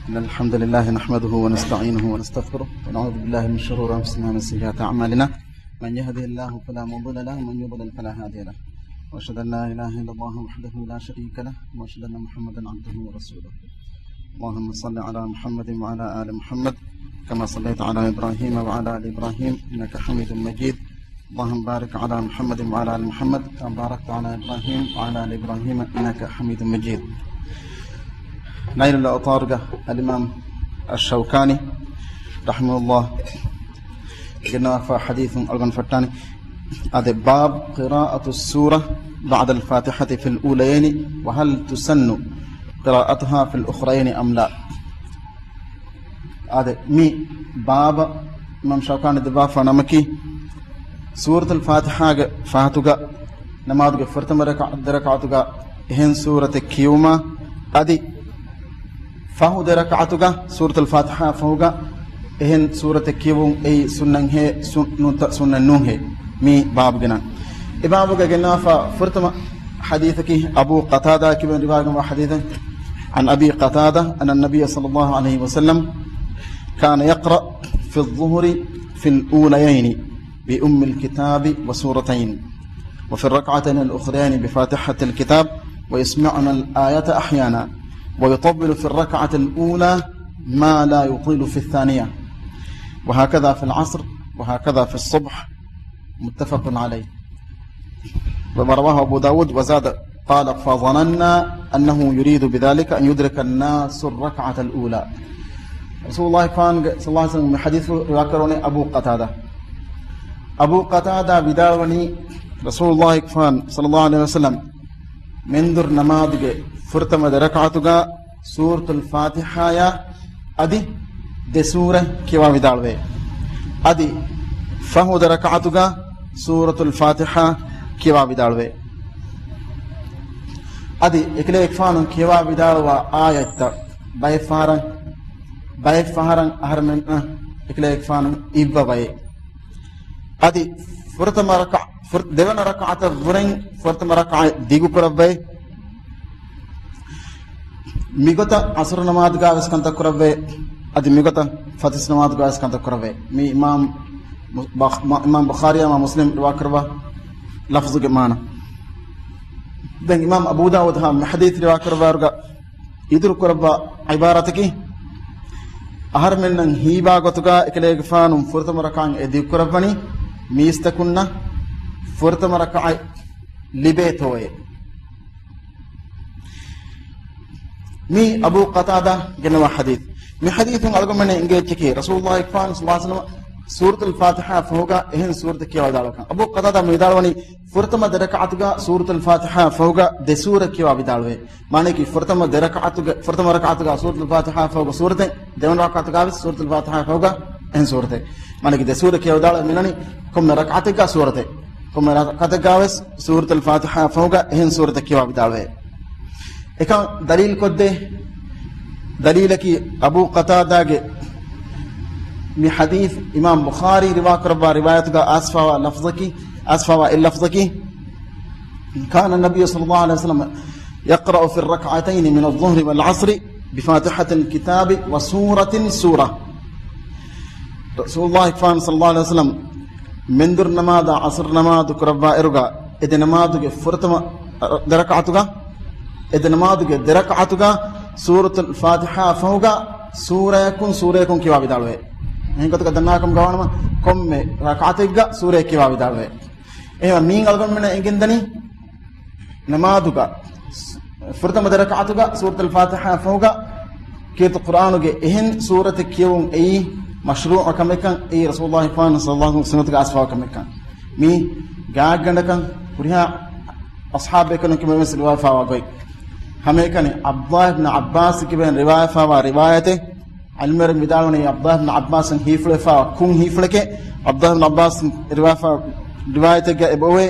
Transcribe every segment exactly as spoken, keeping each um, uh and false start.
إن الحمد لله نحمده ونستعينه ونستغفره، ونعوذ بالله من شرور أنفسنا ومن سيئات أعمالنا. من يهده الله فلا مضل له، ومن يضلل فلا هادي له. وأشهد أن لا إله إلا الله وحده لا شريك له، وأشهد أن محمدا عبده ورسوله. اللهم صل على محمد وعلى آل محمد، كما صليت على إبراهيم وعلى آل إبراهيم إنك حميد مجيد. اللهم بارك على محمد وعلى آل محمد كما باركت على إبراهيم وعلى آل إبراهيم إنك حميد مجيد. ނައިލުލް أَوْطَارުގަ އަލްއިމާމް އައްޝައުކާނީ ރަޙިމަހުﷲ ގެންނަވާފާ ޙަދީޘުން އަޅުގަނޑު ފައްޓާނީ. އާދެ، باب قراءة السورة بعد الفاتحة في الأوليين، وهل تسن قراءتها في الأخريين أم لا؟ އާދެ، މި ބާބަށް އިމާމް ޝައުކާނީ ދެއްވާފާ ނަމަކީ، ސޫރަތުލް ފާތިޙާގެ ފަހަތުގަ ނަމާދުގެ ފުރަތަމަ ރަކަ-، ދެ ރަކަޢަތުގަ އެހެން ސޫރަތެއް ކިޔުމާ، އަދި ފަހު ދެ ރަކަޢަތުގަ ސޫރަތުލް ފާތިޙާ ފަހުގަ އެހެން ސޫރަތެއް ކިޔެވުން އެއީ ސުންނަތްހޭ، ސުން-، ނޫންތަ-، ސުންނަތް ނޫންހޭ. މި ބާބުގެ ނަން. އެ ބާބުގަ ގެންނާފާ ފުރަތަމަ ޙަދީޘަކީ އަބޫ ޤަތާދާ ކިބެން ރިވާޔަތްވާ ޙަދީޘެއް. عن أبي قتادة أن النبي صلى الله عليه وسلم كان يقرأ في الظهر في الأوليين بأم الكتاب وسورتين، وفي الركعتين الأخريين بفاتحة الكتاب، ويسمعنا الآية أحيانا، ويطول في الركعة الأولى ما لا يطيل في الثانية، وهكذا في العصر، وهكذا في الصبح، متفق عليه. ورواه أبو داود وزاد، قال: فظننا أنه يريد بذلك أن يدرك الناس الركعة الأولى. ރަސޫލުﷲ ފާންގެ ޞައްލަﷲ ޢަލައިހި ވަސައްލަމް މި ޙަދީޘް ރިވާކުރައްވަނީ އަބޫ ޤަތާދާ. އަބޫ ޤަތާދާ ވިދާޅުވަނީ، ރަސޫލުﷲ ފާން ޞައްލަﷲ ޢަލައިހި ވަސައްލަމް މެންދުރު ނަމާދުގެ ފުރަތަމަ ދެ ރަކަޢަތުގަ ސޫރަތުލް ފާތިޙާޔާ އަދި ދެ ސޫރަ ކިޔަވާ ވިދާޅުވޭ. އަދި ފަހު ދެ ރަކަޢަތުގަ ސޫރަތުލް ފާތިޙާ ކިޔަވާ ވިދާޅުވޭ. އަދި އެކަލޭގެފާނު ކިޔަވާ ވިދާޅުވާ އާޔަތްތައް ބައެއް ފަހަރަށް، ބައެއް ފަހަރަށް އަހަރެމެންނަށް އެކަލޭގެފާނު އިއްވަވައޭ. އަދި ފުރަތަމަ ރަކަ-، ފުރ-، ދެވަނަ ރަކަޢަތަށްވުރެން ފުރަތަމަ ރަކަޢަތް ދިގުކުރައްވައި. މިގޮތަށް ޢަޞްރު ނަމާދުގަ ވެސް ކަންތައް ކުރައްވައި. އަދި މިގޮތަށް ފަތިސް ނަމާދުގަ ވެސް ކަންތައް ކުރައްވައި. މި އިމާމް ބު-، ބަޚް-، މަ-، އިމާމް ބުޚާރީއާ މާ މުސްލިމް ރިވާކުރައްވާ ލަފްޒުގެ މާނަ. ދެން އިމާމް އަބޫ ދާވޫދު ހާ މި ޙަދީޘް ރިވާކުރައްވާއިރުގަ އިތުރު ކުރައްވާ ޢިބާރަތަކީ، އަހަރެމެންނަށް ހީވާ ގޮތުގަ އެކަލޭގެފާނު ފުރަތަމަ ރަކަޢަތް އެ ދިގުކުރައްވަނީ މީސްތަކުންނަށް ފުރަތަމަ ރަކަޢަތް ލިބޭތޯއޭ. މީ އަބޫ ޤަތާދާ ގެންނަވާ ޙަދީޘް. މި ޙަދީޘުން އަޅުގަނޑުމެންނަށް އެނގޭ އެއްޗަކީ، ރަސޫލުﷲ ފާން ޞައްލަﷲ ޢަލައިހި ވަސައްލަމަ ސޫރަތުލް ފާތިޙާ ފަހުގަ އެހެން ސޫރަތެއް ކިޔަވާ ވިދާޅުވިކަން. އަބޫ ޤަތާދާ މި ވިދާޅުވަނީ، ފުރަތަމަ ދެ ރަކަޢަތުގަ ސޫރަތުލް ފާތިޙާ ފަހުގަ ދެ ސޫރަ ކިޔަވާ ވިދާޅުވޭ. މާނައަކީ، ފުރަތަމަ ދެ ރަކަޢަތުގަ، ފުރަތަމަ ރަކަޢަތުގަ ސޫރަތުލް ފާތިޙާ ފަހުގަ ސޫރަތެއް، ދެވަނަ ރަކަޢަތުގަ ވެސް ސޫރަތުލް ފާތިޙާ ފަހުގަ އެހެން ސޫރަތެއް. މާނައަކީ، ދެ ސޫރަ ކިޔަވާ ވިދާޅުވޭ މިނަނީ ކޮންމެ ރަކަޢަތެއްގަ ސޫރަތެއް. ކޮންމެ ރަކަޢަތެއްގަ ވެސް ސޫރަތުލް ފާތިޙާ ފަހުގަ އެހެން ސޫރަތެއް ކިޔަވާ ވިދާޅުވޭ. އެކަން ދަލީލުކޮށްދޭ ދަލީލަކީ، އަބޫ ޤަތާދާގެ މި ޙަދީޘް އިމާމް ބުޚާރީ ރިވާކުރައްވާ ރިވާޔަތުގަ އައިސްފާވާ ލަފްޒަކީ، އައިސްފާވާ އެއް ލަފްޒަކީ، كان النبي صلى الله عليه وسلم يقرأ في الركعتين من الظهر والعصر بفاتحة الكتاب وسورة سورة. ރަސޫލުﷲ ފާން ޞައްލަﷲ ޢަލައިހި ވަސައްލަމް މެންދުރު ނަމާދާ ޢަޞްރު ނަމާދު ކުރައްވާ އިރުގަ، އެ ދެ ނަމާދުގެ ފުރަތަމަ ދެ ރަކަޢަތުގަ، އެ ދެ ނަމާދުގެ ދެ ރަކަޢަތުގަ ސޫރަތުލް ފާތިޙާ ފަހުގަ ސޫރަޔަކުން ސޫރަޔަކުން ކިޔަވާ ވިދާޅުވޭ. އެހެން ގޮތަކަށް ދަންނާކަމުގަ ވާނަމަ، ކޮންމެ ރަކަޢަތެއްގަ ސޫރައެއް ކިޔަވާ ވިދާޅުވޭ. އެހެންވެ، މިއިން އަޅުގަނޑުމެންނަށް އެނގެންދަނީ، ނަމާދުގަ ފުރަތަމަ ދެ ރަކަޢަތުގަ ސޫރަތުލް ފާތިޙާ ފަހުގަ ކީރިތި ޤުރްއާނުގެ އެހެން ސޫރަތެއް ކިޔެވުން އެއީ މަޝްރޫޢު ކަމެއްކަން، އެއީ ރަސޫލުﷲ ފާން ޞައްލަﷲ ޢަލައިހި ވަސައްލަމްގެ ސުންނަތުގަ އައިސްފާވާ ކަމެއްކަން. މީ ގާތްގަނޑަކަށް ހުރިހާ އަޞްޙާބު ބޭކަލުން ކިބައިން ވެސް ރިވާޔަތްވާ ގޮތް. ހަމައެކަނި ޢަބްދުﷲ އިބްނު ޢައްބާސް ކިބައިން ރިވާޔަތްވާ ރިވާޔަތެއް، ޢިލްމުވެރިން ވިދާޅުވަނީ، ޢަބްދުﷲ އިބްނު ޢައްބާސް ހީފުޅުވެފާ ކުން ހީފުޅެކޭ. ޢަބްދުﷲ އިބްނު ޢައްބާސް ރިވާޔަތް، ރިވާޔަތެއްގަ އެބައޮވޭ،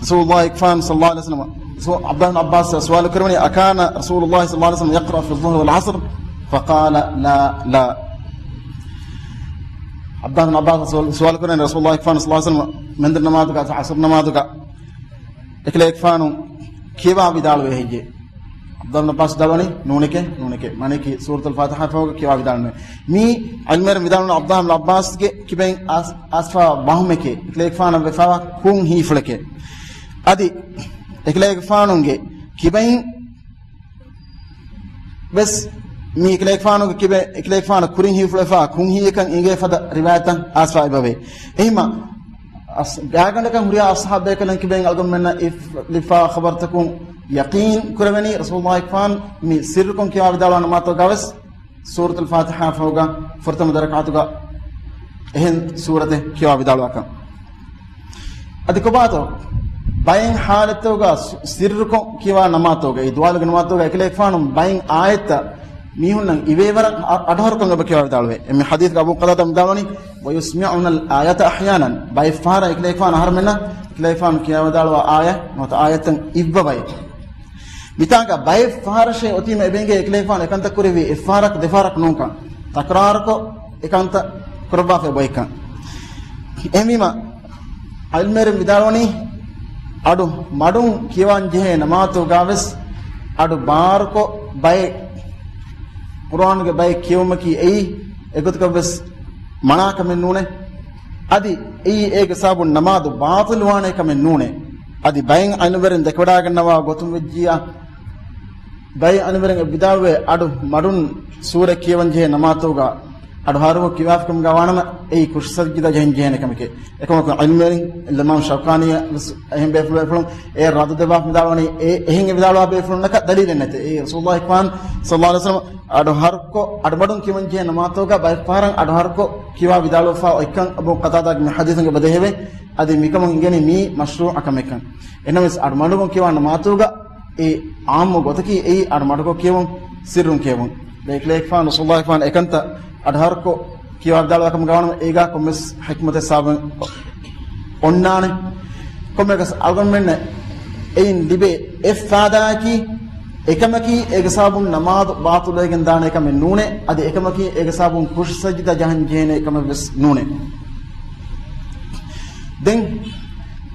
ރަސޫލުﷲ ފާން ޞައްލަﷲ ޢަލައިހި ވަސައްލަމަ، ރަސޫލު، ޢަބްދުﷲ އިބްނު ޢައްބާސް ސުވާލު ކުރެވުނީ، أكان رسول الله صلى الله عليه وسلم يقرأ في الظهر والعصر؟ فقال لا، لا. ޢަބްދުﷲ އިބްނު ޢައްބާސް ސުވާލު، ސުވާލު ކުރެވުނީ، ރަސޫލުﷲ ފާން ޞައްލަﷲ ޢަލައިހި ވަސައްލަމަ މެންދުރު ނަމާދުގަ، ޢަޞްރު ނަމާދުގަ އެކަލޭގެފާނު ކިޔަވާ ވިދާޅުވޭ ހެއްޔޭ؟ ޢަބްދުﷲ އިބްނު ޢައްބާސް ވިދާޅުވަނީ ނޫނެކޭ، ނޫނެކޭ. މާނައަކީ ސޫރަތުލް ފާތިޙާ ފަހުގަ ކިޔަވާ ވިދާޅުވެ. މީ ޢިލްމުވެރިން ވިދާޅުވަނީ ޢަބްދުﷲ އިބްނު ޢައްބާސްގެ ކިބައިން އައިސް، އައިސްފާ ވަހުމެކޭ. އެކަލޭގެފާނަށް ވެފާވާ ކުށް ހީފުޅެކޭ. އަދި އެކަލޭގެފާނުގެ ކިބައިން ވެސް މީ އެކަލޭގެފާނުގެ ކިބަ، އެކަލޭގެފާނު ކުރިން ހީފުޅެފާ ކުށް ހީއެއްކަން އެނގޭ ފަދަ ރިވާޔަތްތައް އައިސްފާ އެބަވޭ. އެހިމަ ގާތްގަނޑަކަށް ހުރިހާ އަޞްޙާބު ބޭކަލުން ކިބައިން އަޅުގަނޑުމެންނަށް ލިބިފާ ޚަބަރުތަކުން ޔަޤީން ކުރެވެނީ ރަސޫލުﷲ ފާން މި ސިއްރުކޮށް ކިޔަވާ ވިދާޅުވާ ނަމާދުގަ ވެސް ސޫރަތުލް ފާތިޙާ ފަހުގަ ފުރަތަމަ ދެ ރަކާތުގަ އެހެން ސޫރަތެއް ކިޔަވާ ވިދާޅުވާކަން. އަދި ކޮބާތޯ ބައެއް ޙާލަތުގަ ސިއްރުކޮށް ކިޔަވާ ނަމާދުގަ، އެ ދުވާލުގެ ނަމާދުގަ އެކަލޭގެފާނު ބައެއް އާޔަތްތައް މީހުންނަށް އިވޭވަރަށް އަ، އަޑުހަރުކޮށް އެބަ ކިޔަވާ ވިދާޅުވޭ. އެ މި ޙަދީޘްގަ އަބޫ ޤަތާދާ ވިދާޅުވަނީ، "وَيُسْمِعُنَا الْآيَةَ أَحْيَانًا." ބައެއް ފަހަރަށް އެކަލޭގެފާނު އަހަރުމެންނަށް އެކަލޭގެފާނު ކިޔަވާ ވިދާޅުވާ އާޔަތް ނުވަތަ އާޔަތްތައް އިއްވަވައި. މިތާނގަ ބައެއް ފަހަރަށޭ އޮތީމަ އެބައިނގޭ އެކަލޭގެފާނު އެކަންތައް ކުރެއްވީ އެއްފަހަރަކު ދެފަހަރަކު ނޫންކަން، ތަކްރާރުކޮށް އެކަންތައް ކުރައްވާފައި އޮތްކަން. އެހެންވީމަ، ޢިލްމުވެރިން ވިދާޅުވަނީ، އަޑު މަޑުން ކިޔަވަން ޖެހޭ ނަމާދުގަ ވެސް އަޑު ބާރުކޮށް ބައެއް، ޤުރުއާނުގެ ބައެއް ކިޔެވުމަކީ އެއީ އެގޮތަކަށް ވެސް މަނާކަމެއް ނޫނޭ. އަދި އެއީ އޭގެ ސަބަބުން ނަމާދު ބާޠިލުވާނޭ ކަމެއް ނޫނޭ. އަދި ބައެއް ޢިލްމުވެރިން ދެކެވަޑާގަންނަވާ ގޮތުން ވެއްޖިއްޔާ، ބައެއް ޢިލްމުވެރިން ވިދާޅުވޭ، އަޑު މަޑުން ސޫރަ ކިޔަވަން ޖެހޭ ނަމާދުގަ އަޑު ހަރުކޮށް ކިޔާފިކަމުގަ ވާނަމަ، އެއީ ކުށް ސަޖިދަ ޖަހަން ޖެހޭނެ ކަމެކޭ. އެކަމަކު ޢިލްމުވެރިން އިމާމް ޝައުކާނީ ވެސް އެހެން ބޭފުޅުން އެ ރައްދު ދެއްވާފަ ވިދާޅުވަނީ، އެ އެހެން އެ ވިދާޅުވާ ބޭފުޅުންނަކަށް ދަލީލެއް ނެތޭ. އެ ރަސޫލުﷲ ފާން ޞައްލަﷲ ޢަލައިހި ވަސައްލަމަ އަޑު ހަރުކޮށް، އަޑު މަޑުން ކިޔަވަން ޖެހޭ ނަމާދުގަ ބައެއް ފަހަރަށް އަޑު ހަރުކޮށް ކިޔަވާ ވިދާޅުވެފަ އޮތްކަން އަބޫ ޤަތާދާގެ މި ޙަދީޘުން އެބަ ދެހެވޭ. އަދި މިކަމުން އިނގެނީ މީ މަޝްރޫޢަ ކަމެއްކަން. އެހެންނަމަވެސް އަޑު މަޑުން ކިޔަވާ ނަމާދުގަ އެ ޢާއްމު ގޮތަކީ އެއީ އަޑު މަޑުކޮށް ކިޔެވުން، ސިއްރުން ކިޔެވުން. އެކަލޭގެފާނު ޞައްލަﷲ ޢަލައިހި ވަސައްލަމަ އެކަންތައް އަޑު ހަރުކޮށް ކިޔަވާ ވިދާޅުވާ ކަމުގަ ވާނަމަ، އޭގަ ކޮންމެސް ޙިކްމަތެއް ސަބަބެއް އޮންނާނެ. ކޮންމެއަކަސް އަޅުގަނޑުމެންނަށް އެއިން ލިބޭ އެއް ފާއިދާއަކީ، އެކަމަކީ އޭގެ ސަބަބުން ނަމާދު ބާޠިލުވެގެން ދާނެ ކަމެއް ނޫނޭ. އަދި އެކަމަކީ އޭގެ ސަބަބުން ކުށް ސަޖިދަ ޖަހަން ޖެހޭނެ ކަމެއް ވެސް ނޫނޭ. ދެން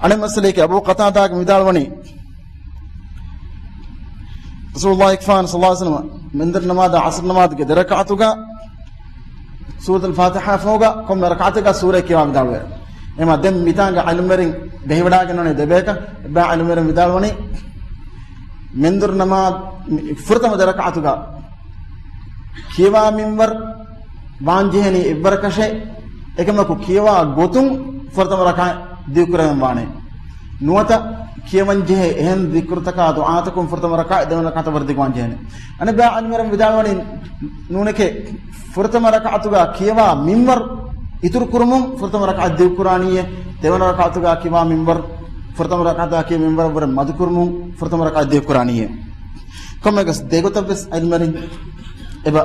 އަނެއް މައްސަލައަކީ، އަބޫ ޤަތާދާގެ ވިދާޅުވަނީ، ރަސޫލުﷲ ފާން ޞައްލަﷲ ޢަލައިހި ވަސައްލަމަ މެންދުރު ނަމާދާ ޢަޞްރު ނަމާދުގެ ދެ ރަކަޢަތުގަ ސޫރަތުލް ފާތިޙާ ފަހުގަ ކޮންމެ ރަކަޢަތެއްގަ ސޫރައެއް ކިޔަވާ ވިދާޅުވޭ. އެމަ ދެން މިތާނގަ ޢިލްމުވެރިން ބެހިވަޑާގެންނެވުނީ ދެބަޔަކަށް. އެއްބައި ޢިލްމުވެރިން ވިދާޅުވަނީ، މެންދުރު ނަމާދު ފުރަތަމަ ދެ ރަކަޢަތުގަ ކިޔަވާ މިންވަރު ވާންޖެހެނީ އެއްވަރަކަށޭ، އެކަމަކު ކިޔަވާ ގޮތުން ފުރަތަމަ ރަކަޢަތް ދިގުކުރެވެން ވާނެ. ނުވަތަ ކިޔަވަންޖެހޭ އެހެން ޛިކުރުތަކާ ދުޢާތަކުން ފުރަތަމަ ރަކަޢަތް ދެވަނަ ރަކަޢަތަށް ވުރެ ދިގުވާންޖެހޭނެ. އަނެއްބައި ޢިލްމުވެރިން ވިދާޅުވަނީ ނޫނެކޭ، ފުރަތަމަ ރަކަޢަތުގަ ކިޔަވާ މިންވަރު އިތުރު ކުރުމުން ފުރަތަމަ ރަކަޢަތް ދިގުކުރާނީއޭ، ދެވަނަ ރަކަޢަތުގަ ކިޔަވާ މިންވަރު ފުރަތަމަ ރަކަޢަތުގަ ކިޔަވާ މިންވަރަށް ވުރެ މަދުކުރުމުން ފުރަތަމަ ރަކަޢަތް ދިގުކުރާނީއޭ. ކޮންމެއަކަސް ދެގޮތަށް ވެސް ޢިލްމުވެރިން އެބަ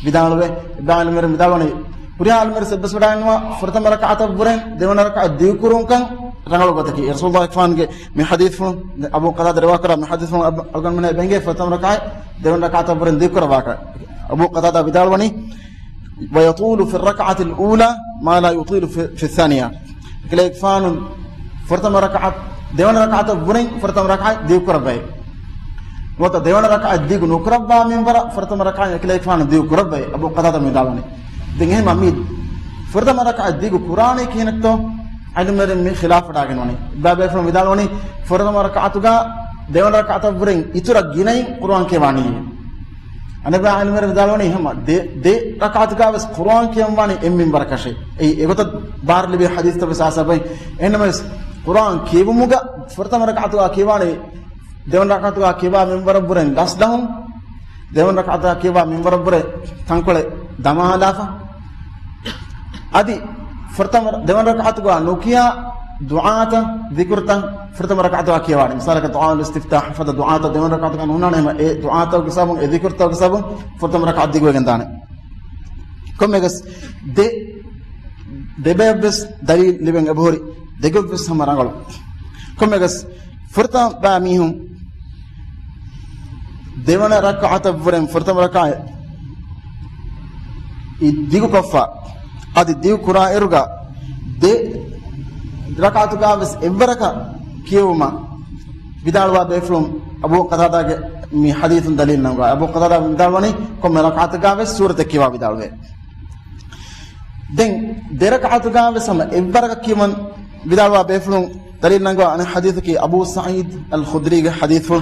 ވިދާޅުވޭ. އެއްބައި ޢިލްމުވެރިން ވިދާޅުވަނީ، ހުރިހާ ޢިލްމުވެރިން އެއްބަސްވަޑައިގަންނަވާ ފުރަތަމަ ރަކަޢަތަށް ވުރެ ދެވަނަ ރަކަޢަތް ދިގުކުރުންކަން ރަނގަޅު ގޮތަކީ. ރަސޫލުﷲ ފާންގެ މި ޙަދީޘްފުޅުން، އަބޫ ޤަތާދާ ރިވާކުރާ މި ޙަދީޘްފުޅުން އަޅުގަނޑުމެންނަށް އެބަ އެނގޭ ފުރަތަމަ ރަކަޢަތް ދެވަނަ ރަކަޢަތަށް ވުރެ ދިގުކުރައްވާކަށް. އަބޫ ޤަތާދާ ވިދާޅުވަނީ، "وَيَطُولُ فِي الرَّكْعَةِ الْأُولَى مَا لَا يُطِيلُ فِي، فِي الثَّانِيَةِ." އެކަލޭގެފާނު ފުރަތަމަ ރަކަޢަތް، ދެވަނަ ރަކަޢަތަށް ވުރެ ފުރަތަމަ ރަކަޢަތް ދިގުކުރައްވައި. ނުވަތަ ދެވަނަ ރަކަޢަތް ދިގު ނުކުރައްވާ މިންވަރަށް ފުރަތަމަ ރަކަޢަތް އެކަލޭގެފާނު ދިގު ކުރައްވައި، އަބޫ ޤަތާދާ ވިދާޅުވަނީ. ދެން އެހެންމަ މި ފުރަތަމަ ރަކަޢަތް ދިގު ކުރާނީ ކިހިނެއްތޯ؟ ޢިލްމުވެރިން މި ޚިލާފްވަޑައިގަންނަވަނީ. އެއްބައި ބޭފުޅުން ވިދާޅުވަނީ، ފުރަތަމަ ރަކަޢަތުގަ ދެވަނަ ރަކަޢަތަށް ވުރެ އިތުރަށް ގިނައިން ޤުރުއާން ކިޔަވާނީ. އަނެއްބައި ޢިލްމުވެރިން ވިދާޅުވަނީ، އެހެންމަ ދެ، ދެ ރަކަޢަތުގަ ވެސް ޤުރުއާން ކިޔަންވާނީ އެއް މިންވަރަކަށޭ. އެއީ އެގޮތަށް ބާރު ލިބި ޙަދީޘްތައް ވެސް އާސާބައި. އެހެންނަމަވެސް ޤުރުއާން ކިޔެވުމުގަ ފުރަތަމަ ރަކަޢަތުގަ ކިޔަވާނީ ދެވަނަ ރަކަޢަތުގަ ކިޔަވާ މިންވަރަށްވުރެ ލަސްލަހުން، ދެވަނަ ރަކަޢަތުގަ ކިޔަވާ މިންވަރަށްވުރެ ތަންކޮޅެއް ދަމާލާފަ. އަދި ފުރަތަމަ، ދެވަނަ ރަކަޢަތުގަ ނުކިޔާ ދުޢާތައް، ޛިކުރުތައް ފުރަތަމަ ރަކަޢަތުގަ ކިޔަވާނެ. މިސާލަކަށް، ދުޢާއުލް އިސްތިފްތާޙް ފަދަ ދުޢާތައް ދެވަނަ ރަކަޢަތުގަ ނޯންނާނެ. އެހެންމަ އެ ދުޢާތަކުގެ ސަބަބުން، އެ ޛިކުރުތަކުގެ ސަބަބުން ފުރަތަމަ ރަކަޢަތް ދިގުވެގެން ދާނެ. ކޮންމެއަކަސް ދެ، ދެބަޔަށްވެސް ދަލީލް ލިބެން އެބަހުރި، ދެގޮތްވެސް ހަމަ ރަނގަޅު. ކޮންމެއަކަސް ފުރަތަމަ ބައި މީހުން ދެވަނަ ރަކަޢަތަށްވުރެ ފުރަތަމަ ރަކަޢަތް އި ދިގުކޮށްފަ، އަދި ދިގު ކުރާ އިރުގަ ދެ ރަކަޢަތުގަ ވެސް އެއްވަރަކަށް ކިޔެވުމަށް ވިދާޅުވާ ބޭފުޅުން އަބޫ ޤަތާދާގެ މި ޙަދީޘުން ދަލީލު ނަންގަވާ. އަބޫ ޤަތާދާ ވިދާޅުވަނީ ކޮންމެ ރަކަޢަތަކާވެސް ސޫރަތެއް ކިޔަވާ ވިދާޅުވޭ. ދެން ދެ ރަކަޢަތުގާވެސް ހަމަ އެއްވަރަކަށް ކިޔަވަން ވިދާޅުވާ ބޭފުޅުން ދަލީލު ނަންގަވާ އަނެއް ޙަދީޘަކީ އަބޫ ސަޢީދު އަލް ޚުދްރީގެ ޙަދީޘްފުޅު.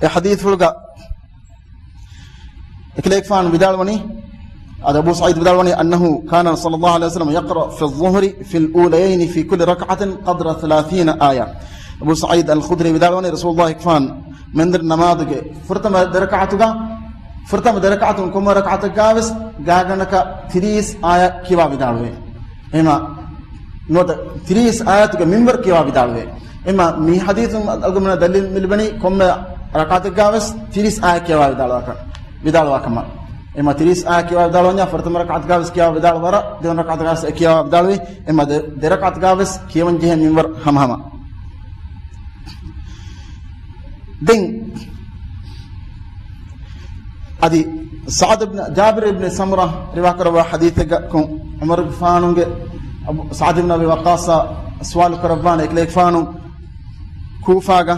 އެ ޙަދީޘްފުޅުގަ އެކަލޭގެފާނު ވިދާޅުވަނީ، އަދި އަބޫ ސަޢީދު ވިދާޅުވަނީ، أنه كان صلى الله عليه وسلم يقرأ في الظهر في الأوليين في كل ركعة قدر ثلاثين آية. އަބޫ ސަޢީދު އަލް ޚުދްރީ ވިދާޅުވަނީ، ރަސޫލުﷲ ފާން މެންދަރި ނަމާދުގެ ފުރަތަމަ ދެ ރަކަޢަތުގަ، ފުރަތަމަ ދެ ރަކަޢަތުން ކޮންމެ ރަކަޢަތެއްގާވެސް ގާގަނޑަކަށް ތިރީސް އާޔަތް ކިޔަވާ ވިދާޅުވޭ. އެހެމަ ނުވަތަ ތިރީސް އާޔަތުގެ މިންވަރު ކިޔަވާ ވިދާޅުވޭ. އެމަ މި ޙަދީޘުން އަޅުގަނޑުމެންނަށް ދަލީލު މި ލިބެނީ ކޮންމެ ރަކަޢަތެއްގާވެސް ތިރީސް އާޔަތް ކިޔަވާ ވިދާޅުވާކަ، ވިދާޅުވާކަމަށް. އެމަ ތިރީސް އާޔަތް ކިޔަވާ ވިދާޅުވަންޏާ ފުރަތަމަ ރަކަޢަތުގާވެސް ކިޔަވާ ވިދާޅު ވަރަށް، ދެވަނަ ރަކަޢަތުގާވެސް އެ ކިޔަވާ ވިދާޅުވީ. އެމަ ދެ، ދެ ރަކަޢަތުގާވެސް ކިޔަވަން ޖެހޭ މިންވަރު ހަމަހަމަ. ދެން އަދި ސަޢްދު ބިން، ޖާބިރު ބިން ސަމުރާ ރިވާކުރައްވާ ޙަދީޘެއްގަ ކުން ޢުމަރުގެފާނުގެ އަބު، ސަޢްދު ބިން އަބީ ވައްޤާޞަށް ސުވާލު ކުރައްވާނެ އެކަލޭގެފާނު ކޫފާގަ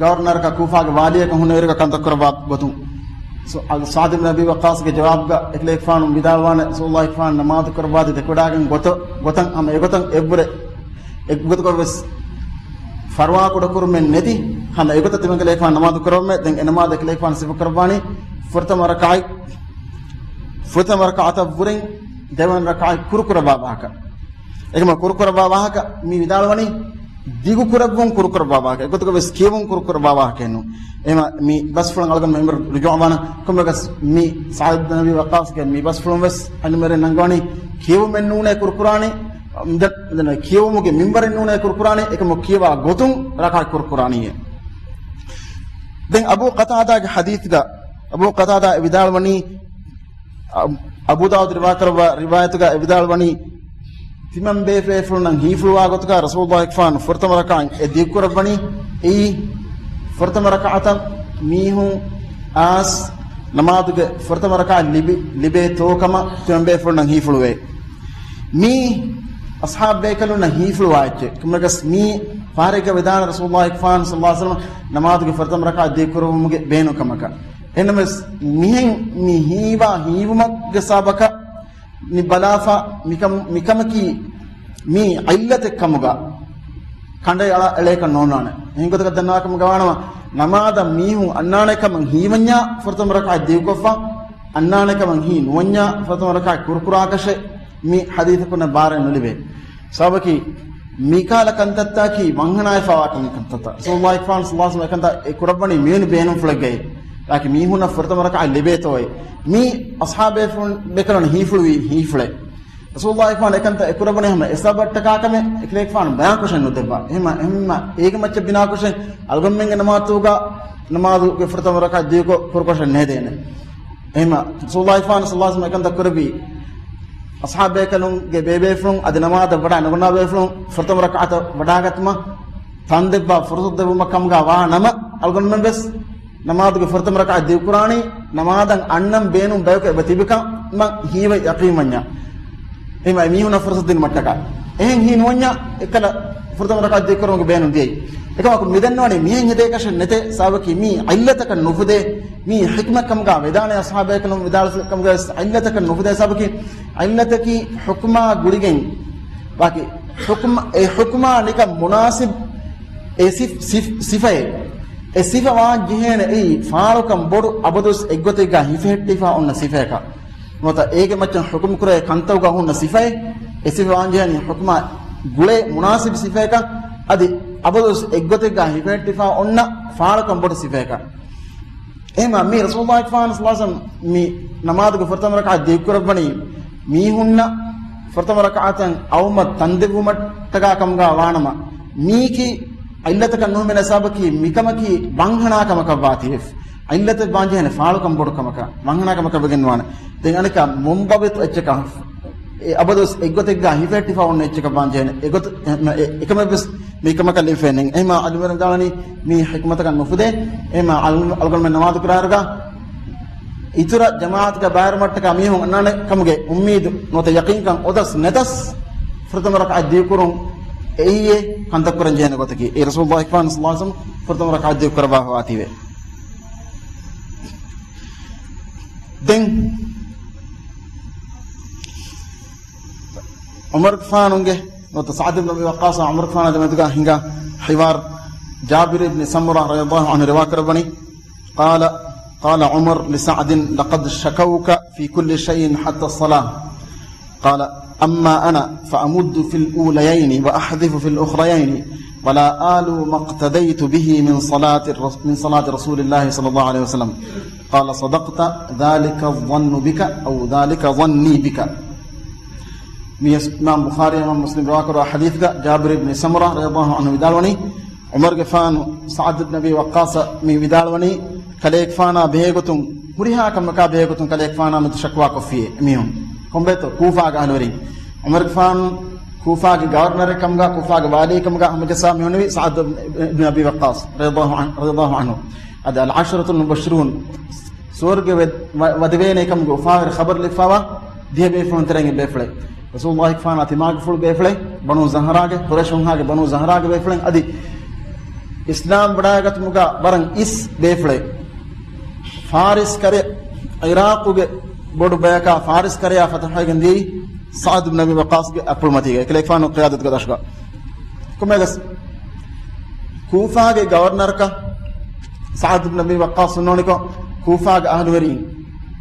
ގަވަރުނަރަކަށް ކޫފާގެ ވާލީއަކަށް ހުންނަ އިރުގަ ކަންތައް ކުރައްވާ ގޮތުން. ސު، އަދި ސަޢްދު ބިން އަބީ ވައްޤާޞްގެ ޖަވާބުގަ އެކަލޭގެފާނު ވިދާޅުވާނެ، ރަސޫލުﷲ ފާން ނަމާދު ކުރައްވާތީ ދެކެވަޑާގެން ގޮތަށް، ގޮތަށް ހަމަ އެގޮތަށް އެއްވުރެ އެއްގޮތަކަށް ވެސް ފަރުވާ ކުޑަކުރުމެއް ނެތި، ހަމަ އެގޮތަށް ތިމަން ކަލޭގެފާނު ނަމާދު ކުރައްވަމޭ. ދެން އެ ނަމާދު ކަލޭގެފާނު ސިފަ ކުރައްވާނީ ފުރަތަމަ ރަކަޢަތް، ފުރަތަމަ ރަކަޢަތަށްވުރެން ދެވަނަ ރަކަޢަތް ކުރު ކުރައްވާ ވާހަކަ. އެކަމަ ކުރު ކުރައްވާ ވާހަކަ މި ވިދާޅުވަނީ ދިގު ކުރައްވުން ކުރު ކުރައްވާ ވާހަކަ. އެގޮތުގަ ވެސް ކިޔެވުން ކުރު ކުރައްވާ ވާހަކައެއް ނޫން. އެމަ މި ބަސްފުޅަށް އަޅުގަނޑު މި ރުޖޫޢަވާނަ ކޮންމެވެސް މި ސަޢްދު ބިން އަބީ ވައްޤާޞްގެ މި ބަސްފުޅުން ވެސް އަންމަރެ ނަންގަވަނީ ކިޔެވުމެއް ނޫނޭ ކުރު ކުރާނީ. ދެ، ދެން ކިޔެވުމުގެ މިންވަރެއް ނޫނޭ ކުރު ކުރާނީ، އެކަމަކު ކިޔަވާ ގޮތުން ރަކަޢަތް ކުރު ކުރާނީއޭ. ދެން އަބޫ ޤަތާދާގެ ޙަދީޘްގަ، އަބޫ ޤަތާދާ އެ ވިދާޅުވަނީ، އަ، އަބޫ ދާވޫދު ރިވާކުރައްވާ ރިވާޔަތުގަ އެ ވިދާޅުވަނީ، ތިމަން ބޭފުޅުންނަށް ހީފުޅުވާ ގޮތުގަ ރަސޫލުﷲ ފާން ފުރަތަމަ ރަކަޢަތް އެ ދިގުކުރައްވަނީ، އެއީ ފުރަތަމަ ރަކަޢަތަށް މީހުން އައިސް ނަމާދުގެ ފުރަތަމަ ރަކަޢަތް ލިބި، ލިބޭތޯ ކަމަށް ތިމަން ބޭފުޅުންނަށް ހީފުޅުވޭ. މީ އަޞްޙާބު ބޭކަލުންނަށް ހީފުޅުވާ އެއްޗެއް. ކޮންމެވެސް މީ ފަހަރެއްގަ ވިދާޅުވި ރަސޫލުﷲ ފާން ޞައްލަﷲ ޢަލައިހި ވަސައްލަމަ ނަމާދުގެ ފުރަތަމަ ރަކަޢަތް ދިގުކުރުވުމުގެ ބޭނުން ކަމަކަށް. އެހެންނަމަވެސް މިހެން މި ހީވާ ހީވުމުގެ ސަބަބަކަށް މި ބަލާފަ މިކަމު، މިކަމަކީ މީ ޢިއްލަތެއް ކަމުގަ ކަނޑައަޅާ އެޅޭކަށް ނޯންނާނެ. އެހެން ގޮތަކަށް ދަންނަވާކަމުގަ ވާނަމަ، ނަމާދަށް މީހުން އަންނާނެ ކަމަށް ހީވަންޏާ ފުރަތަމަ ރަކަޢަތް ދިގުކޮށްފަ، އަންނާނެ ކަމަށް ހީ ނުވަންޏާ ފުރަތަމަ ރަކަޢަތް ކުރުކުރާކަށެއް މި ޙަދީޘަކުންނަށް ބާރެއް ނުލިބޭ. ސަބަބަކީ މިކަހަލަ ކަންތައްތަކީ ވަންހަނާފަވާ ކަންތައްތައް. ރަސޫލުﷲ ފާން ޞައްލަﷲ ޢަލައިހި ވަސައްލަމަ އެކަންތައް އެ ކުރައްވަނީ މިވެނި ބޭނުންފުޅެއްގައި. އެކަމަކު މީހުންނަށް ފުރަތަމަ ރަކަޢަތް ލިބޭތޯއޭ. މީ އަޞްޙާބު ބޭކަލުން ހީފުޅުވި ހީފުޅެއް. ރަސޫލުﷲ ފާން އެކަންތައް އެ ކުރައްވަނީ ހަމަ އެ ސަބަބަށްޓަކާ ކަމެއް އެކަލޭގެފާނު ބަޔާންކޮށެއް ނުދެއްވާ. އެހެންމަ، އެހެންމަ އޭގެ މައްޗަށް ބިނާކޮށެއް އަޅުގަނޑުމެންގެ ނަމާދުގަ، ނަމާދުގެ ފުރަތަމަ ރަކަޢަތް ދިގުކޮށް ކުރުކޮށެއް ނޭދޭނެ. އެހެންމަ ރަސޫލުﷲ ފާން ޞައްލަﷲ ޢަލައިހި ވަސައްލަމަ އެކަންތައް ކުރެއްވީ، އަޞްޙާބު ބޭކަލުންގެ ބޭބޭފުޅުން އަދި ނަމާދަށް ވަޑާ ނުގަންނަވާ ބޭފުޅުން ފުރަތަމަ ރަކަޢަތަށް ވަޑާގަތުމަށް ތަން ދެއްވާ ފުރުޞަތު ދެއްވުމަށް ކަމުގަ ވާ ނަމަ، އަޅުގަނޑުމެން ވެސް ނަމާދުގެ ފުރަތަމަ ރަކަޢަތް ދިގުކުރާނީ، ނަމާދަށް އަންނަން ބޭނުން ބަޔަކު އެބަ ތިބިކަމަށް ހީވައި ޔަޤީން ވަންޏާ. އެހެންމަ އެ މީހުންނަށް ފުރުޞަތު ދިނުމަށްޓަކާ. އެހެން ހީ ނުވަންޏާ އެއްކަލަ ފުރަތަމަ ރަކަޢަތް ދިގުކުރުމުގެ ބޭނުން ދިޔައީ. އެކަމަކު މި ދަންނަވަނީ މިހެން ހެދޭކަށެއް ނެތޭ، ސަބަބަކީ މީ ޢިއްލަތަކަށް ނުފުދޭ، މީ ޙިކްމަތް ކަމުގަ ވެދާނެ އަޞްޙާބު ބޭކަލުން ވިދާޅުވި ކަމުގަ ވެސް ޢިއްލަތަކަށް ނުފުދޭ، ސަބަބަކީ ޢިއްލަތަކީ ޙުކުމާ ގުޅިގެން ވާކި، ޙުކުމް، އެ ޙުކުމާ ނިކަން މުނާސިބް އެ ސިފް، ސިފް، ސިފައެއް. އެ ސިފަ ވާން ޖެހޭނެ އެއީ ފާޅުކަން ބޮޑު އަބަދުވެސް އެއްގޮތެއްގަ ހިފެހެއްޓިފަ އޮންނަ ސިފައަކަށް. ނުވަތަ އޭގެ މައްޗަށް ޙުކުމް ކުރޭ ކަންތައްގަ ހުންނަ ސިފައެއް، އެ ސިފަ ވާން ޖެހޭނީ ޙުކުމާ ގުޅޭ މުނާސިބް ސިފައަކަށް، އަދި އަބަދުވެސް އެއްގޮތެއްގަ ހިފެހެއްޓިފަ އޮންނަ ފާޅުކަން ބޮޑު ސިފައަކަށް. އެހެންމަ މި ރަސޫލުﷲ ފާން ޞައްލަﷲ ޢަލައިހި ވަސައްލަމަ މި ނަމާދުގެ ފުރަތަމަ ރަކަޢަތް ދިގުކުރައްވަނީ މީހުންނަށް ފުރަތަމަ ރަކަޢަތަށް އައުމަށް ތަންދެއްވުމަށްޓަކާ ކަމުގަ ވާނަމަ، މީކީ ޢިއްލަތަކަށް ނުހިމެނޭ، ސަބަބަކީ މިކަމަކީ ވަންހަނާ ކަމަކަށް ވާތީވެފަ. ޢިއްލަތެއް ވާން ޖެހޭނެ ފާޅުކަން ބޮޑު ކަމަކަށް، ވަންހަނާ ކަމަކަށް ވެގެން ނުވާނެ. ދެން އަނެއްކާ މުންޟަބިޠު އެއްޗަކަށް، އެ އަބަދުވެސް އެއްގޮތެއްގަ ހިފެހެއްޓިފަ އޮންނަ އެއްޗަކަށް ވާން ޖެހޭނެ. އެގޮތަށް އެ، އެ، އެކަމެއްވެސް މިކަމަކަށް ލިބިފައެއް ނެތް. އެހެންމަ ޢަލިމުން ވިދާޅުވަނީ މީ ޙިކްމަތަކަށް ނުފުދޭ. އެހެންމަ އަޅު، އަޅުގަނޑުމެން ނަމާދު ކުރާއިރުގަ އިތުރަށް ޖަމާޢަތުގަ ބައިވެރިވުމަށްޓަކާ މީހުން އަންނާނެ ކަމުގެ އުއްމީދު ނުވަތަ ޔަޤީންކަން އޮތަސް ނެތަސް، ފުރަތަމަ ރަކަޢަތް ދިގުކުރުން އެއީ ކަންތައް ކުރަން ޖެހޭނެ ގޮތަކީ، އެ ރަސޫލުﷲ ފާން ޞައްލަﷲ ޢަލައިހި ވަސައްލަމަ ފުރަތަމަ ރަކާތް ދިގު ކުރައްވާފަވާތީވެ. ދެން ޢުމަރުގެފާނުގެ ނުވަތަ ސަޢްދު ބިން އަބީ ވައްޤާޞާ ޢުމަރުގެފާނާ ދެމެދުގަ ހިނގާ ޙިވާރު، ޖާބިރު ބިން ސަމުރާ ރަޟިޔަﷲ ޢަންހު ރިވާ ކުރައްވަނީ، قال، قال عمر لسعد: لقد شكوك في كل شيء حتى الصلاة. قال: أما أنا فأمد في الأوليين وأحذف في الأخريين، ولا آلو ما اقتديت به من صلاة الرس-، من صلاة رسول الله صلى الله عليه وسلم. قال: صدقت، ذلك الظن بك أو ذلك ظني بك. މި އިމާމް ބުޚާރީ އިމާމް މުސްލިމް ރިވާކުރާ ޙަދީޘްގަ ޖާބިރު ބިން ސަމުރާ ރަޟިޔަﷲ ޢަންހު ވިދާޅުވަނީ، ޢުމަރުގެފާނު ސަޢްދު ބިން އަބީ ވައްޤާޞަށް މި ވިދާޅުވަނީ، ކަލޭގެފާނާ ބެހޭގޮތުން، ހުރިހާ ކަމަކާ ބެހޭގޮތުން ކަލޭގެފާނާ މެދު ޝަކުވާ ކޮށްފިއޭ މީހުން. ކޮންބޭތޯ؟ ކޫފާގެ އަހްލުވެރިން. ޢުމަރުގެފާނު ކޫފާގެ ގަވަރުނަރެއް ކަމުގަ، ކޫފާގެ ވާލީ ކަމުގަ ހަމަޖައްސާ މީހުންނެވި ސަޢްދު ބިން އަބީ ވައްޤާޞް ރަޟިޔަﷲ ޢަން-، ރަޟިޔަﷲ ޢަންހު. އަދި އަލް ޢަޝަރަތުލް މުބައްޝަރޫން ސުވަރުގެ ވެ-، ވަ-، ވަދެވޭނޭ ކަމުގެ އުފާވެރި ޚަބަރު ލިބިފައިވާ ދިހަ ބޭފުޅުން ތެރެއިން ބޭފުޅެއް. ރަސޫލުﷲ ފާނާ ތިމާގެފުޅު ބޭފުޅެއް، ބަނޫ ޒަހްރާގެ، ޤުރައިޝުންހާގެ ބަނޫ ޒަހްރާގެ ބޭފުޅެއް، އަދި އިސްލާމް ވަޑާގަތުމުގަ ވަރަށް އިސް ބޭފުޅެއް. ފާރިސް ކަރެ، ޢިރާޤުގެ ބޮޑު ބަޔަކާ ފާރިސް ކަރެއާ ފަތަޙަވެގެން ދިޔައީ ސަޢްދު ބިން އަބީ ވައްޤާޞްގެ އަތްޕުޅުމަތީގަ، އެކަލޭގެފާނު ޤިޔާދަތުގެ ދަށުގަ. ކޮންމެއަކަސް ކޫފާގެ ގަވަރުނަރަކަށް ސަޢްދު ބިން އަބީ ވައްޤާޞް ހުންނާނެކޮށް، ކޫފާގެ އަހްލުވެރީން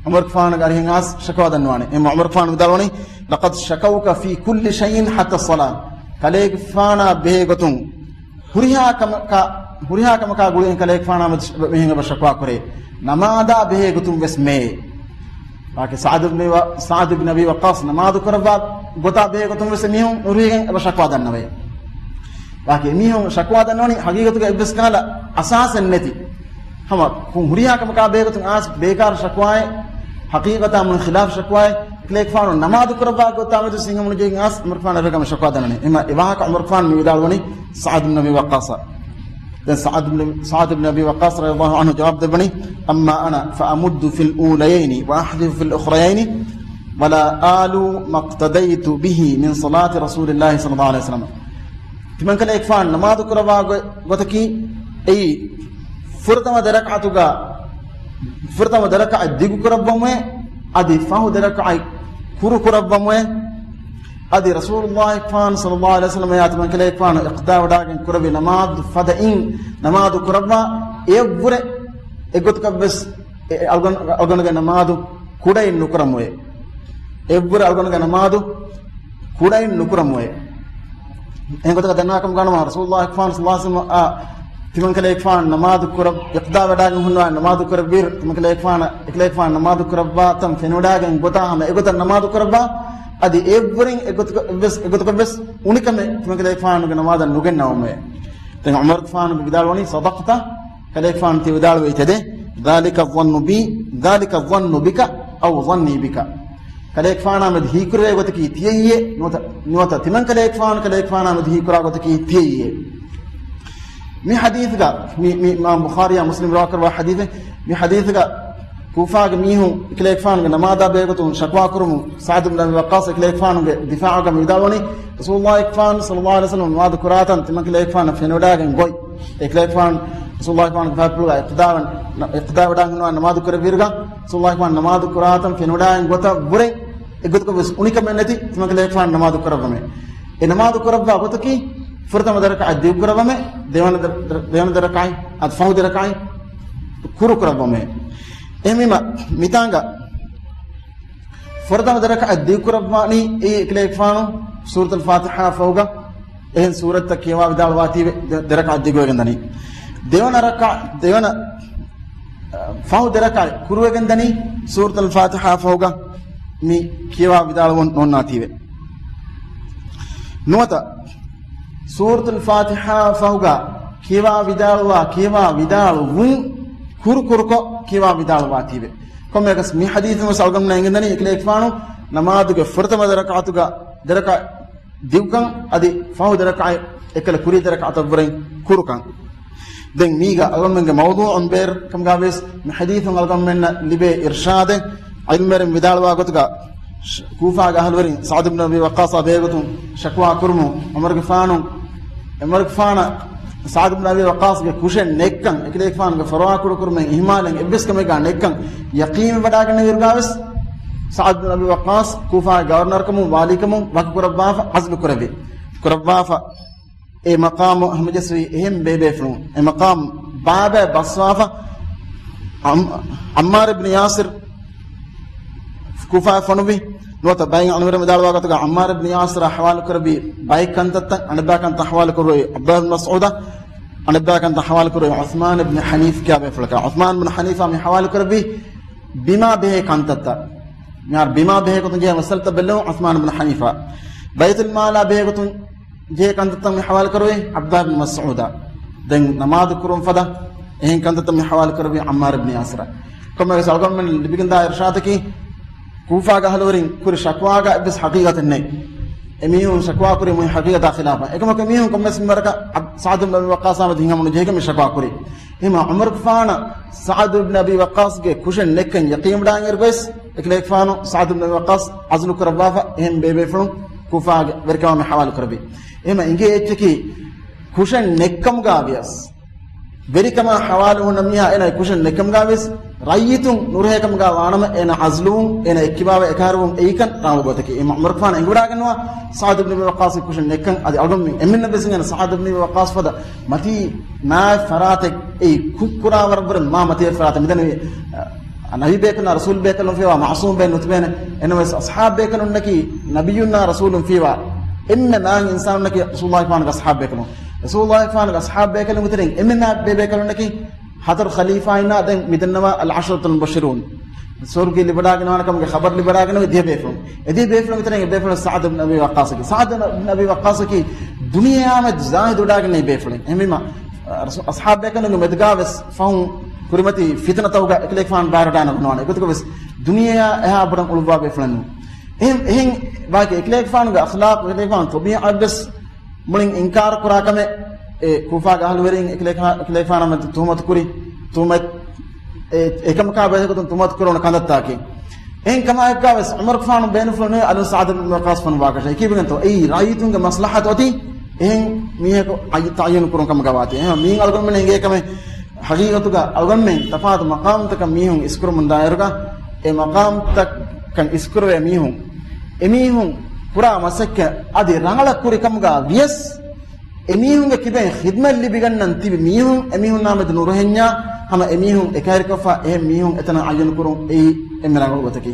ޢުމަރުގެފާނުގެ އަރިހަށް އައިސް ޝަކުވާ ދަންނަވާނެ. އެހެންމަ ޢުމަރުގެފާނު ވިދާޅުވަނީ، لقد شكوك في كل شيء حتى الصلاة. ކަލޭގެފާނާ ބެހޭގޮތުން ހުރިހާ ކަމަކާ، ހުރިހާ ކަމަކާ ގުޅިގެން ކަލޭގެފާނާ މެދު މީހުން އެބަ ޝަކުވާ ކުރޭ. ނަމާދާ ބެހޭގޮތުން ވެސް މޭ. ބާކީ ސަޢްދު ބިން ވަ-، ސަޢްދު ބިން އަބީ ވައްޤާޞް ނަމާދު ކުރައްވާ ގޮތާ ބެހޭގޮތުން ވެސް މީހުން ނުރުހިގެން އެބަ ޝަކުވާ ދަންނަވޭ. ބާކީ މީހުން ޝަކުވާ ދަންނަވަނީ ހަގީގަތުގަ އެއްވެސް ކަހަލަ އަސާސެއް ނެތި. ހަމަ ކު-، ހުރިހާ ކަމަކާ ބެހޭގޮތުން އައިސް ބޭކާރު ޝަކުވާއެއް، ހަގީގަތާ މުޅި ޚިލާފު ޝަކުވާއެއް، ކަލޭގެފާނު ނަމާދު ކުރައްވާ ގޮތާ މެދު ސިނގަމުނު ޖެހިގެން އައިސް ޢުމަރުގެފާނާ އެކަމަށް ޝަކުވާ ދަންނަވަނީ. އެހެންމަ އެ ވާހަކަ ޢުމަރުގެފާނު މި ވިދާޅުވަނީ ސަޢްދު ބިން އަބީ ވައްޤާޞާ. ދެން ސަޢްދު ބިން، ސަޢްދު ބިން އަބީ ވައްޤާޞް ރަޟިޔަﷲ ޢަންހު ޖަވާބު ދެއްވަނީ، أما أنا فأمد في الأوليين وأحذف في الأخريين ولا آلو ما اقتديت به من صلاة رسول الله صلى الله عليه وسلم. ތިމަންކަލޭގެފާނު ނަމާދު ކުރައްވާ ގޮ-، ގޮތަކީ އެއީ، ފުރަތަމަ ދެރަކަޢަތުގަ، ފުރަތަމަ ދެރަކަޢަތް ދިގު ކުރައްވަމުވެ، އަދި ފަހު ދެރަކަޢަތް ކުރު ކުރައްވަމުވެ، އަދި ރަސޫލުﷲ ފާން ޞައްލަﷲ ޢަލައިހި ވަސައްލަމަ ތިމަންކަލޭގެފާނު އިޤްތިދާ ވަޑާގެން ކުރެއްވި ނަމާދު ފަދައިން ނަމާދު ކުރައްވާ، އެއަށްވުރެ އެއްގޮތަކަށްވެސް އެ އަޅުގަނޑު، އަޅުގަނޑުގެ ނަމާދު ކުޑައިން ނުކުރަމުވެ. އެއްވުރެ އަޅުގަނޑުގެ ނަމާދު ކުޑައިން ނުކުރަމުވެ. އެހެން ގޮތަކަށް ދަންނަވާކަމުގަ ނަމަ ރަސޫލުﷲ ފާން ޞައްލަﷲ ޢަލައިހި ވަސައްލަމަ އާ، ތިމަންކަލޭގެފާނު ނަމާދު ކުރަ، އިޤްތިދާ ވަޑާގެން ހުންނަވާ ނަމާދު ކުރެއްވިއިރު، ތިމަންކަލޭގެފާނަށް، އެކަލޭގެފާނު ނަމާދު ކުރައްވާ ތަން ފެނިވަޑާގެން ގޮތާ ހަމަ އެގޮތަށް ނަމާދު ކުރައްވާ، އަދި އެއްވުރެން އެގޮތަކަށް ވެސް، އެގޮތަކަށް ވެސް އުނިކަމެއް ތިމަންކަލޭގެފާނުގެ ނަމާދަށް ނުގެންނަވަމުވެ. ދެން ޢުމަރުގެފާނު ވިދާޅުވަނީ، ޞަދަޤްތަ، ކަލޭގެފާނު ތި ވިދާޅުވީ ތެދެއް، ذلك الظن بي، ذلك الظن بك أو ظني بك. ކަލޭގެފާނާ މެދު ހީކުރެވޭ ގޮތަކީ ތިޔައީއޭ، ނުވަތަ، ނުވަތަ ތިމަންކަލޭގެފާނު ކަލޭގެފާނާ މެދު ހީކުރާ ގޮތަކީ ތިޔައީއޭ. މި ޙަދީޘްގަ، މި، މި އިމާމް ބުޚާރީއާ މުސްލިމް ރިވާކުރައްވާ ޙަދީޘެއް، މި ޙަދީޘްގަ ކޫފާގެ މީހުން ކަލޭގެފާނުގެ ނަމާދާ ބެހޭގޮތުން ޝަކުވާ ކުރުމުން ސަޢްދު ބިން އަބީ ވައްޤާޞް އެކަލޭގެފާނުގެ ދިފާޢުގަ މި ވިދާޅުވަނީ، ރަސޫލުﷲ ފާން ޞައްލަﷲ ޢަލައިހި ވަސައްލަމަ ނަމާދު ކުރާތަން ތިމަންކަލޭގެފާނަށް ފެނިވަޑާގެން ގޮތް، އެކަލޭގެފާނު ރަސޫލުﷲ ފާނުގެ ފަތްޕުޅުގަ އިޤްތިދާވަން، އިޤްތިދާ ވަޑާގެން ނަމާދު ކުރެއްވިއިރުގަ، ރަސޫލުﷲ ފާނު ނަމާދު ކުރާތަން ފެނިވަޑާގެން ގޮތަށް ވުރެ އެގޮތަކަށް ވެސް އުނިކަމެއް ނެތި ތިމަންކަލޭގެފާނު ނަމާދު ކުރައްވަމޭ. އެ ނަމާދު ކުރައްވާ ގޮތަކީ، ފުރަތަމަ ދެރަކަޢަތް ދިގު ކުރައްވަމޭ، ދެވަނަ ދެ-، ދެ-، ދެވަނަ ދެރަކަޢަތް، އަދި ފަހު ދެރަކަޢަތް ކުރު ކުރައްވަމޭ. އެހެންވީމަ، މިތާނގަ ފުރަތަމަ ދެރަކަޢަތް ދިގު ކުރައްވާނީ އެއީ އެކަލޭގެފާނު ސޫރަތުލް ފާތިޙާ ފަހުގަ އެހެން ސޫރަތްތައް ކިޔަވާ ވިދާޅުވާތީވެ ދެ-، ދެރަކަޢަތް ދިގުވެގެން ދަނީ. ދެވަނަ ރަކަ-، ދެވަނަ ފަހު ދެރަކަޢަތް ކުރުވެގެން ދަނީ ސޫރަތުލް ފާތިޙާ ފަހުގަ މި ކިޔަވާ ވިދާޅުވަން ނޯންނާތީވެ. ނުވަތަ ސޫރަތުލް ފާތިޙާ ފަހުގަ ކިޔަވާ ވިދާޅުވާ، ކިޔަވާ ވިދާޅުވުން ކުރު ކުރުކޮށް ކިޔަވާ ވިދާޅުވާތީވެ. ކޮންމެއަކަސް މި ޙަދީޘުން ވެސް އަޅުގަނޑުމެންނަށް އެނގެންދަނީ އެކަލޭގެފާނު ނަމާދުގެ ފުރަތަމަ ދެރަކަޢަތުގަ ދެރަކަ ދިގުކަން އަދި ފަހު ދެރަކައި އެކަލަ ކުރީ ދެރަކައަތަށްވުރެން ކުރުކަން. ދެން މީގަ އަޅުގަނޑުމެންގެ މައުޟޫޢުން ބޭރަށް ކަމުގަ ވެސް މި ޙަދީޘުން އަޅުގަނޑުމެންނަށް ލިބޭ އިރްޝާދެއް، ޢިލްމުވެރިން ވިދާޅުވާ ގޮތުގަ ކޫފާގެ އަހުލުވެރިން ސަޢްދު ބިން އަބީ ވައްޤާޞާ ބެހޭގޮތުން ޝަކުވާ ކުރުމުން ޢުމަރުގެފާނު އެމަރުގެފާނަށް ސަޢުދު ބިން އަބީ ވައްޤާޞްގެ ކުށެއް ނެއްކަން، އެކަލޭގެފާނުގެ ފަރުވާކުޑަކުރުމެއް، އިހުމާލެއް އެއްވެސް ކަމެއްގާ ނެއްކަން ޔަޤީންވެވަޑާގެންނެވިއިރުގާވެސް، ސަޢުދު ބިން އަބީ ވައްޤާޞް ކޫފާގެ ގަވަރުނަރުކަމުން ވާލީކަމުން ވަކިކުރައްވާފަ، އަޒްލު ކުރެއްވި. ކުރައްވާފަ، އެ މަޤާމު ހަމަޖެއްސެވި އެހެން ބޭބޭފުޅުން، އެ މަޤާމް ބާބާ ބަސްވާފަ، ޢައްމާރު ބިން ޔާސިރު ކޫފާއަށް ފޮނުއްވި. ނުވަތަ ބައެއް އަޅުގަނޑު ވިދާޅުވާ ގޮތުގަ ޢައްމާރު ބިން ޔާސިރާ ޙަވާލުކުރެއްވި ބައެއް ކަންތައްތައް، އަނެއްބައި ކަންތައް ޙަވާލުކުރެއްވި ޢަބްދުﷲ ބިން މަސްޢޫދަށް، އަނެއްބައި ކަންތައް ޙަވާލުކުރެއްވި ޢުޘްމާނު ބިން ޙަނީފް ކިޔާ ބޭފުޅަކަށް. ޢުޘްމާނު ބިން ޙަނީފާ މި ޙަވާލުކުރެއްވީ ބިމާ ބެހޭ ކަންތައްތައް. މިހާރު ބިމާ ބެހޭ ގޮތުން ޖެހޭ މައްސަލަތައް ބެއްލެވުނު ޢުޘްމާނު ބިން ޙަނީފާ. ބައިތުލް މާލާ ބެހޭ ގޮތުން ޖެހޭ ކަންތައްތައް މި ޙަވާލުކުރެއްވީ ޢަބްދުﷲ ބިން މަސްޢޫދާ. ދެން ނަމާދު ކުރުން ފަދަ އެހެން ކަންތައްތައް މި ޙަވާލުކުރެއްވީ ޢައްމާރު ބިން ޔާސިރާ. ކޮންމެވެސް އަޅުގަނޑުމެން ލިބިގެންދާ އިރުޝާދަކީ، ކޫފާގަ އަހުލުވެރިން ކުރި ޝަކުވާގަ އެއްވެސް ޙަޤީޤަތެއް ނެތް. އެމީހުން ޝަކުވާ ކުރީ މުޅި ޙަޤީޤަތާ ޚިލާފަށް. އެކަމަކު އެމީހުން ކޮންމެސް މިންވަރަކަށް ސަޢުދު ބިން އަބީ ވައްޤާޞާ މެދު ހިނގާ މަނު ޖެހިގެން މި ޝަކުވާ ކުރީ. އެހެންވީމަ ޢުމަރުގެފާނަށް ސަޢުދު ބިން އަބީ ވައްޤާޞްގެ ކުށެއް ނެއްކަން ޔަޤީންވެވަޑާގެން އިރުގައިސް، އެކަލޭގެފާނު ސަޢުދު ބިން އަބީ ވައްޤާޞް އަޒްލު ކުރައްވާފަ، އެހެން ބޭބޭފުޅުން ކޫފާގެ ވެރިކަމާ މި ޙަވާލު ކުރެއްވި. އެހެންވީމަ އިނގޭ އެއްޗަކީ، ކުށެއް ނެއްކަމުގާ ވިޔަސް، ވެރިކަމާ ޙަވާލު ހުންނަ މީހާ އޭނާ ކުށެއް ނެއްކަމުގާ ވިޔަސް، ރައްޔިތުން ނުރަހޭކަމުގާ ވާނަމަ، އޭނާ އަޒްލުވުން، އޭނާ އެއްކިބާވެ އެކަހަރުވުން އެއީކަން ރަނގަޅު ގޮތަކީ. އެހެންވީމަ ޢުމަރުގެފާނަށް އެނގިވަޑާގަންނަވާ ސަޢުދު ބިން އަބީ ވައްޤާޞްގެ ކުށެއް ނެއްކަން. އަދި އަޅުގަނޑުމެން އެންމެންނަށް ވެސް އިނގޭނެ ސަޢުދު ބިން އަބީ ވައްޤާޞް ފަދަ މަތީ ނާއި ފަރާތެއް އެއީ ކުށް ކުރާ ވަރަށްވުރެ މާ މަތިވެރި ފަރާތެއް. މިދަނީ، އަ، ނަބީ ބޭކަލުންނާ ރަސޫލު ބޭކަލުން ފިޔަވާ މަޢުޞޫމް ބޭން ނުތިބޭނެ. އެނަމަވެސް އަޞްޙާބު ބޭކަލުންނަކީ ނަބިއްޔުންނާ ރަސޫލުން ފިޔަވާ އެންމެ މާތް އިންސާނުންނަކީ ރަސޫލުﷲގެފާނުގެ އަޞްޙާބު ބޭކަލުން. ރަސޫލުﷲގެފާނުގެ އަޞްޙާބު ބޭކަލުން ވިތިރިން އެންމެ މާތް ބޭބޭކަލުންނަކީ ހަތަރު ޚަލީފާއިންނާ ދެން މިދަންނަވާ އަލްޢަޝަރަތުލް މުބައްޝަރޫން، ސުވަރުގެ ލިބިވަޑާގަންނަވާނެ ކަމުގެ ޚަބަރު ލިބިވަޑާގަންނަވާ ދިހަ ބޭފުޅުން. އެ ދިހަ ބޭފުޅުން ވިތިރިން އެއް ބޭފުޅުން ސަޢުދު ބިން އަބީ ވައްޤާޞް. ސަޢުދު ބިން އަބީ ވައްޤާޞް ކީ ދުނިޔެއާ މެދު ޒާހިދު ވަޑާގަންނަވާ ބޭފުޅެއް. އެހެންވީމަ، އަ، ރަސޫ-، އަޞްޙާބު ބޭކަލުންގެ މެދުގާ ވެސް ފަހުން ކުރިމަތި ފިތުނަތަކުގަ އެކަލޭގެފާނު ބައިވެރިވެވަޑާނަމަ ނުވާނެ. އެގޮތުގަ ވެސް ދުނިޔެއާ އެހާ ބޮޑަށް އުޅުއްވާ ބޭފުޅެއް ނޫން. އެހެން، އެހެން ވާކި އެކަލޭގެފާނުގެ އަޚްލާޤު، އެކަލޭގެފާނު ޠަބީޢަތް ވެސް މުޅިން އިންކާރު ކުރާ ކަމެއް، އެ ކޫފާގެ އަހުލުވެރިން އެކަލޭގެފާ-، އެކަލޭގެފާނާ މެދު ތުހުމަތު ކުރި، ތުހުމަތު އެ-، އެކަމަކާ ބެހޭގޮތުން ތުހުމަތު ކުރެވުނު ކަންތައްތަކީ. އެހެން ކަމާއެއްގާ ވެސް ޢުމަރުގެފާނު ބޭނުންފުޅު ނުވޭ އަލުން ސަޢުދު ބިން ވައްޤާޞް ފޮނުއްވާކަށެއް. އެކީ ވެގެންތޯ އެއީ ރައްޔިތުންގެ މަޞްލަޙަތު އޮތީ އެހެން މީހަކު އައި-، ތަޢުޔީނު ކުރުން ކަމުގަ ވާތީ. އެހެން މީން އަޅުގަނޑުމެން އެނގޭ ކަމެއް ހަގީގަތުގަ އަޅުގަނޑުމެން ތަފާތު މަޤާމްތަކަށް މީހުން އިސްކުރަމުން ދާއިރުގަ އެ މަޤާމްތަކަށް އިސްކުރެވޭ މީހުން، އެމީހުން ކުރާ މަސައްކަތް އަދި ރަނގަޅަށް ކުރި ކަމުގަ ވިޔަސް، އެމީހުންގެ ކިބައިން ޚިދްމަތް ލިބިގަންނަން ތިބި މީހުން، އެމީހުންނާ މެދު ނުރުހެންޏާ ހަމަ އެމީހުން އެކަހެރިކޮށްފަ އެހެން މީހުން އެތަނަށް އައްޔަން ކުރުން އެއީ އެންމެ ރަނގަޅު ގޮތަކީ.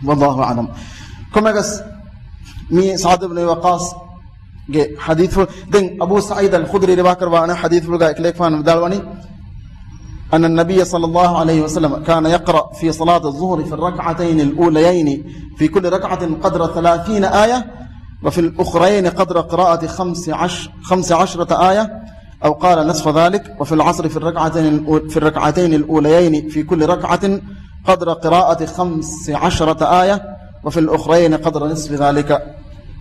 ވައްލާހު އަޢްލަމް. ކޮންމެވެސް މީ ސަޢުދު ބިން ވައްޤާޞްގެ ޙަދީޘްފުޅު. ދެން އަބޫ ސަޢީދު އަލް ޚުދްރީ ރިވާކުރައްވާ އަނެއް ޙަދީޘްފުޅުގަ އެކަލޭގެފާނު ވިދާޅުވަނީ، أن النبي صلى الله عليه وسلم كان يقرأ في صلاة الظهر في الركعتين الأوليين في كل ركعة قدر ثلاثين آية، وفي الأخريين قدر قراءة خمس عش-، خمس عشرة آية، أو قال نصف ذلك، وفي العصر في الركعتين الأو-، في الركعتين الأوليين في كل ركعة قدر قراءة خمس عشرة آية، وفي الأخريين قدر نصف ذلك.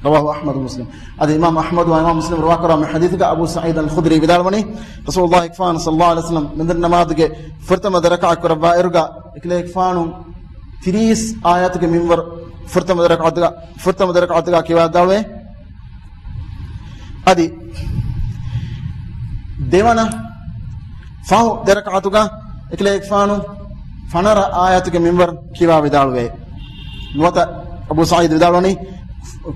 رواه أحمد ومسلم. އަދި އިމާމް އަޙްމަދު ވާ އިމާމް މުސްލިމް ރިވާކުރާ މި ޙަދީޘުގަ އަބޫ ސަޢީދު އަލް ޚުދްރީ ވިދާޅުވަނީ، ރަސޫލުﷲ ފާނު ޞައްލަﷲު ޢަލައިހި ވަސައްލަމް މެންދުރު ނަމާދުގެ ފުރަތަމަ ދެ ރަކަޢަތް ކުރައްވާއިރުގަ އެކަލޭގެފާނު ތިރީސް އާޔަތުގެ މިންވަރު ފުރަތަމަ ދެ ރަކަޢަތުގަ، ފުރަތަމަ ދެ ރަކަޢަތުގަ ކިޔަވާދާޅުވޭ. އަދި ދެވަނަ ފަހު ދެ ރަކަޢަތުގަ އެކަލޭގެފާނު ފަނަރަ އާޔަތުގެ މިންވަރު ކިޔަވާ ވިދާޅުވޭ. ނުވަތަ އަބޫ ސަޢީދު ވިދާޅުވަނީ،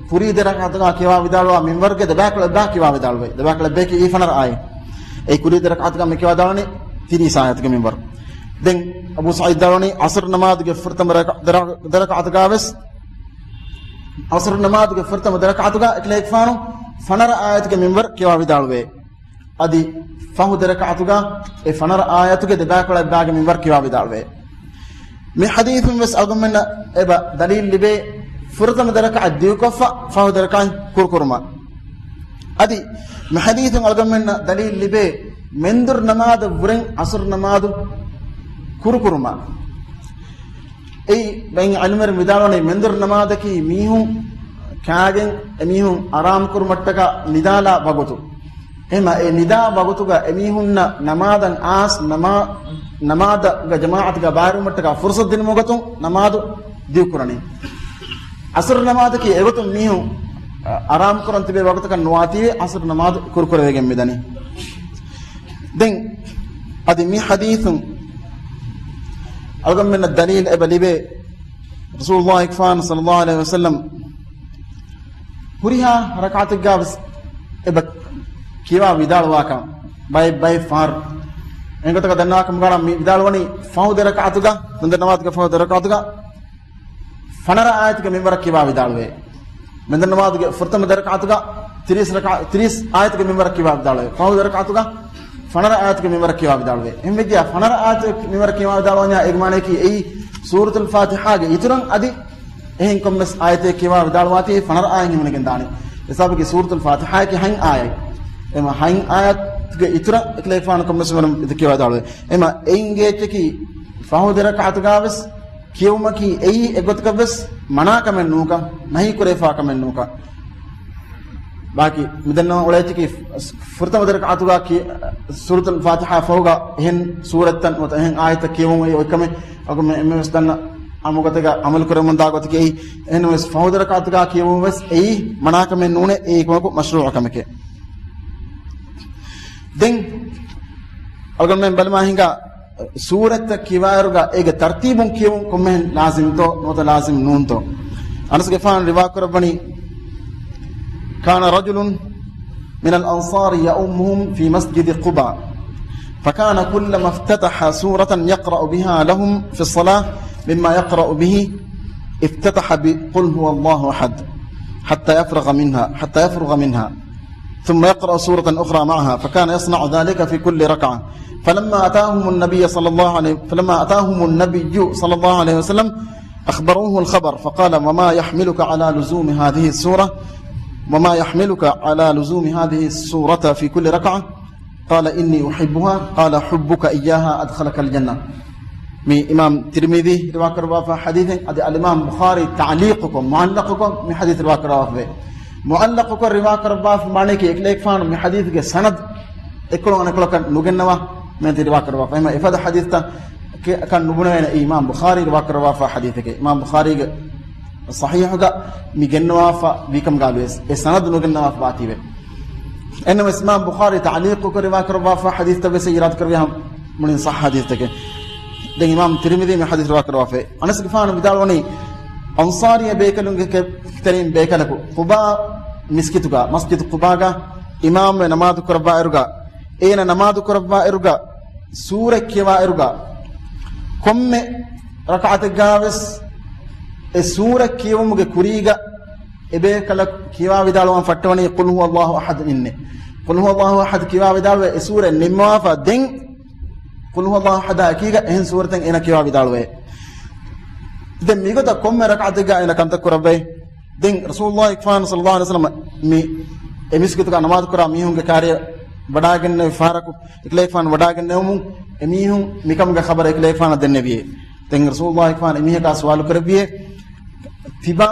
ކުރީ ދެ ރަކަޢަތުގަ ކިޔަވާ ވިދާޅުވާ މިންވަރުގެ ދެބައިކުޅަ އެއްބައި ކިޔަވާ ވިދާޅުވޭ. ދެބައިކުޅަ އެއްބައި ކީ ފަނަރަ އާޔަތް. އެ ކުރީ ދެ ރަކަޢަތުގަ މި ކިޔަވާ ދާނީ ތިރީސް އާޔަތުގެ މިންވަރު. ދެން އަބޫ ސަޢީދު ވިދާޅުވަނީ، ޢަޞްރު ނަމާދުގެ ފުރަތަމަ ރަކަ-، ދެ ރަ-، ދެ ރަކަޢަތުގަ ވެސް، ޢަޞްރު ނަމާދުގެ ފުރަތަމަ ދެ ރަކަޢަތުގަ އެކަލޭގެފާނު ފަނަރަ އާޔަތުގެ މިންވަރު ކިޔަވާ ވިދާޅުވޭ. އަދި ފަހު ދެ ރަކަޢަތުގަ އެ ފަނަރަ އާޔަތުގެ ދެބައިކުޅަ އެއްބައިގެ މިންވަރު ކިޔަވާ ވިދާޅުވޭ. މި ޙަދީޘުން ވެސް އަޅުގަނޑުމެންނަށް އެބަ ދަލީލް ލިބޭ، ފުރަތަމަ ދެ ރަކަޢަތް ދިގުކޮށްފަ ފަހު ދެ ރަކަޢަތް ކުރުކުރުމަށް. އަދި މި ޙަދީޘުން އަޅުގަނޑުމެންނަށް ދަލީލް ލިބޭ، މެންދުރު ނަމާދަށް ވުރެން ޢަޞްރު ނަމާދު ކުރުކުރުމަށް. އެއީ ބައެއް ޢިލްމުވެރިން ވިދާޅުވަނީ، މެންދުރު ނަމާދަކީ މީހުން ކާގެން އެމީހުން އަރާމު ކުރުމަށްޓަކާ ނިދާލާ ވަގުތު. އެހެންވީމަ އެ ނިދާ ވަގުތުގަ އެމީހުންނަށް ނަމާދަށް އާސް ނަމާ-، ނަމާދަށް ޖަމާޢަތުގަ ބައިވެރިވުމަށްޓަކާ ފުރުޞަތު ދިނުމުގެ ގޮތުން ނަމާދު ދިގުކުރަނީ. ޢަޞްރު ނަމާދަކީ އެގޮތުން މީހުން އަ، އަރާމު ކުރަން ތިބޭ ވަގުތަކަށް ނުވާތީވެ ޢަޞްރު ނަމާދު ކުރުކުރެވިގެން މިދަނީ. ދެން އަދި މި ޙަދީޘުން އަޅުގަނޑުމެންނަށް ދަލީލު އެބަ ލިބޭ، ރަސޫލުﷲ ގެފާނު ޞައްލަﷲ ޢަލައިހި ވަސައްލަމް ހުރިހާ ރަކާތެއްގާވެސް އެބަ ކިޔަވާ ވިދާޅުވާކަން، ބައެއް ބައެއް ފަހަރު. އެނގޮތަކަށް ދަންނާކަމުގާ މި ވިދާޅުވަނީ ފަހު ދެ ރަކާތުގަ، ދެ ނަމާދުގެ ފަހު ދެ ރަކާތުގަ ފަނަރަ އާޔަތުގެ މިންވަރަށް ކިޔަވާ ވިދާޅުވޭ. މެންދަ ނަމާދުގެ ފުރަތަމަ ދެ ރަކާތުގަ ތިރީސް ރަކާ، ތިރީސް އާޔަތުގެ މިންވަރަށް ކިޔަވާ ވިދާޅުވޭ. ފަހު ދެ ރަކާތުގަ ފަނަރަ އާޔަތުގެ މިންވަރަށް ކިޔަވާ ވިދާޅުވޭ. އެހެންވެއްޖެޔާ ފަނަރަ އާޔަތުގެ މިންވަރަށް ކިޔަވާ ވިދާޅުވާންޏާ އޭގެ މާނަޔަކީ އެއީ ސޫރަތުލް ފާތިޙާގެ އިތުރަށް އަދި އެހެން ކޮންމެސް އާޔަތެއް ކިޔަވާ ވިދާޅުވާތީ ފަނަރަ އާޔަތް ހިމެނިގެން ދާނެ. ހިސާބަކީ ސޫރަތުލް ފާތިޙާއަކީ ހަތް އާޔަތް. އެމަ ހަތް އާޔަތުގެ އިތުރަށް އެކަލޭގެފާނު ކޮންމެސް މިންވަރު ކިޔަވާ ވިދާޅުވޭ. އެމަ އެއިން އެއްޗަކީ ފަހު ދެ ރަކާތުގާވެސް ކިޔެވުމަކީ އެއީ އެގޮތަކަށްވެސް މަނާކަމެއް ނޫންކަން، ނަހީކުރެވިފާ ކަމެއް ނޫންކަން. ބާކީ މިދަންނަވަން އުޅޭތަކީ ފުރަތަމަ ދެ ރަކާތުގާ ކި-، ސޫރަތުލް ފާތިޙާ ފަހުގަ އެހެން ސޫރަތްތައް ނުވަތަ އެހެން އާޔަތްތައް ކިޔެވުމުގެ އޮތްކަމެއް އަގު މެ-، އެންމެވެސް ދަންނަ އާންމު ގޮތެއްގަ އަމަލު ކުރަމުންދާ ގޮތަކީ އެއީ. އެހެންވެސް ފަހު ދެ ރަކާތުގާ ކިޔެވުން ވެސް އެއީ މަނާކަމެއް ނޫނޭ، އެއީ ކޮމަކު މަޝްރޫޢު ކަމެކޭ. ދެން އަޅުގަނޑުމެން ބަލަމާ ހިނގާ ސޫރަތްތައް ކިޔަވާއިރުގަ އޭގެ ތަރްތީބުން ކިޔެވުން ކޮންމެހެން ލާޒިމްތޯ ނުވަތަ ލާޒިމް ނޫންތޯ؟ އަނަސްގެފާނު ރިވާކުރައްވަނީ، كان رجل من الأنصار يؤمهم في مسجد قباء، فكان كلما افتتح سورة يقرأ بها لهم في الصلاة مما يقرأ به، افتتح بقل هو الله أحد حتى يفرغ منها، حتى يفرغ منها. ثم يقرأ سورة أخرى معها، فكان يصنع ذلك في كل ركعة. فلما أتاهم النبي صلى الله عليه، فلما أتاهم النبي صلى الله عليه وسلم أخبروه الخبر، فقال: وما يحملك على لزوم هذه السورة؟ وما يحملك على لزوم هذه السورة في كل ركعة؟ قال: إني أحبها. قال: حبك إياها أدخلك الجنة. މި އިމާމް ތިރްމިޛީ ރިވާކުރައްވާފަ ޙަދީޘެއް، އަދި އަލްއިމާމް ބުޚާރީ ތަޢުލީޤުކޮށް، މުޢައްލަޤުކޮށް މި ޙަދީޘް ރިވާކުރައްވާފަވޭ. މުޢައްލަޤުކޮށް ރިވާކުރައްވާފަ މާނައަކީ އެކަލޭގެފާނު މި ޙަދީޘްގެ ސަނަދު އެއްކޮޅުން އަނެއްކޮޅަކަށް ނުގެންނަވާ މެންތި ރިވާކުރައްވާފަ. އެހެންމަ އެފަދަ ޙަދީޘްތައް ކަން ނުބުނެވޭނެ. އީ އިމާމް ބުޚާރީ ރިވާކުރައްވާފަ ޙަދީޘެކޭ. އިމާމް ބުޚާރީގެ ޞަޙީޙުގަ މި ގެންނަވާފަ ވީކަމުގާ ވިޔަސް އެ ސަނަދު ނުގެންނަވާފަ ވާތީވެ. އެންނަމަވެސް އިމާމް ބުޚާރީ ތަޢުލީޤުކޮށް ރިވާކުރައްވާފަ ޙަދީޘްތައް ވެސް އީރާދު ކުރެވި ހަމަ މުޅިން ޞައްޙަ ޙަދީޘްތަކެއް. ދެން އިމާމް ތިރްމިޛީ މި ޙަދީޘް ރިވާކުރައްވާފައި. އަނަސްގެފާނު ވިދާޅުވަނީ، އަންޞާރީ ބޭކަލުންގެ ކެ-، ތެރެއިން ބޭކަލަކު ޤުބާ މިސްކިތުގަ، މަސްޖިދު ޤުބާގަ އިމާމުވެ ނަމާދު ކުރައްވާއިރުގަ، އޭނަ ނަމާދު ކުރައްވާއިރުގަ، ސޫރަ ކިޔަވާއިރުގަ، ކޮންމެ ރަކަޢަތެއްގަވެސް އެ ސޫރަ ކިޔެވުމުގެ ކުރީގަ އެބޭކަލަކު ކިޔަވާ ވިދާޅުވާން ފައްޓަވަނީ ޤުލް ހުވައްލާހު އަޙަދު އިންނެ. ޤުލް ހުވައްލާހު އަޙަދު ކިޔަވާ ވިދާޅުވެ އެ ސޫރަ ނިންމަވާފަ ދެން ޤުލް ހުވައްލާހު އަޙަދާ އެކީގަ އެހެން ސޫރަތެއް އޭނަ ކިޔަވާ ވިދާޅުވޭ. ދެން މިގޮތަށް ކޮންމެ ރަކަޢަތެއްގަ އޭނަ ކަންތައް ކުރައްވައި. ދެން ރަސޫލުﷲ ގެފާނު ޞައްލަﷲ ޢަލައިހި ވަސައްލަމަ މި އެ މިސްކިތުގަ ނަމާދު ކުރާ މީހުންގެ ކާރިޔަށް ވަޑާގެންނެވި ފަހަރަކު، އެކަލޭގެފާނު ވަޑާގެންނެވުމުން އެމީހުން މިކަމުގެ ޚަބަރު އެކަލޭގެފާނަށް ދެންނެވިއޭ. ދެން ރަސޫލުﷲ ގެފާނު އެމީހަކާ ސުވާލު ކުރެއްވިއޭ، ތިބާ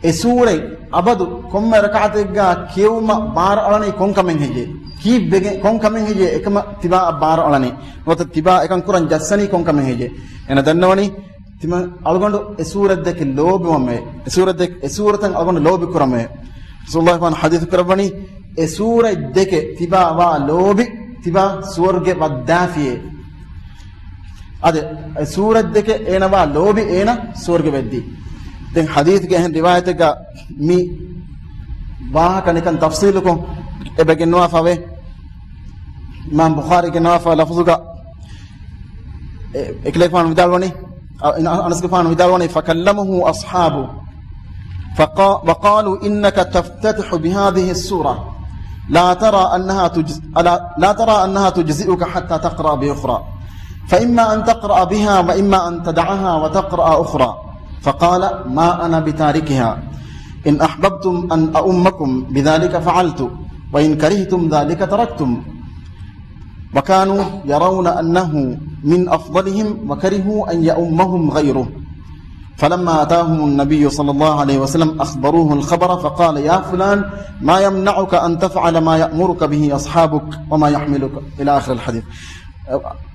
އެ ސޫރަތް އަބަދު ކޮންމެ ރަކަޢަތެއްގަ ކިޔެވުމަށް ބާރަށް އަޅަނީ ކޮން ކަމެއް ހެއްޔޭ؟ ކީއްވެގެން ކޮން ކަމެއް ހެއްޔޭ އެކަމަށް ތިބާއަށް ބާރަށް އަޅަނީ؟ ނުވަތަ ތިބާ އެކަން ކުރަން ޖައްސަނީ ކޮން ކަމެއް ހެއްޔޭ؟ އޭނަ ދަންނަވަނީ، ތިމަން އަޅުގަނޑު އެ ސޫރަތް ދެކެ ލޯބިވަމޭ. އެ ސޫރަތް ދެ-، އެ ސޫރަތަށް އަޅުގަނޑު ލޯބި ކުރަމޭ. ރަސޫލުﷲ ގެފާނު ޙަދީޘް ކުރައްވަނީ، އެ ސޫރަތް ދެކެ ތިބާ ވާ ލޯބި، ތިބާ ސުވަރުގެ ވައްދާފިއޭ. އަދި އެ ސޫރަތް ދެކެ އޭނަ ވާ ލޯބި އޭނަ ސުވަރުގެ ވެއްދީ. ދެން ޙަދީޘްގެ އެހެން ރިވާޔަތެއްގަ މި ވާހަކަ ނިކަން ތަފްޞީލުކޮށް އެބަ ގެންނަވާފަވޭ. އިމާމް ބުޚާރީ ގެންނަވާފަ ލަފުޒުގަ އެ-، އެކަލޭގެފާނު ވިދާޅުވަނީ، އަ-، އަނަސްގެފާނު ވިދާޅުވަނީ، فكلمه أصحابه فقا-، وقالوا إنك تفتتح بهذه السورة، لا ترى أنها تجز-، لا، لا ترى أنها تجزئك حتى تقرأ بأخرى، فإما أن تقرأ بها وإما أن تدعها وتقرأ أخرى. فقال: ما أنا بتاركها، إن أحببتم أن أؤمكم بذلك فعلت، وإن كرهتم ذلك تركتم. وكانوا يرون أنه من أفضلهم وكرهوا أن يؤمهم غيره. فلما أتاهم النبي صلى الله عليه وسلم أخبروه الخبر فقال: يا فلان، ما يمنعك أن تفعل ما يأمرك به أصحابك وما يحملك، إلى آخر الحديث.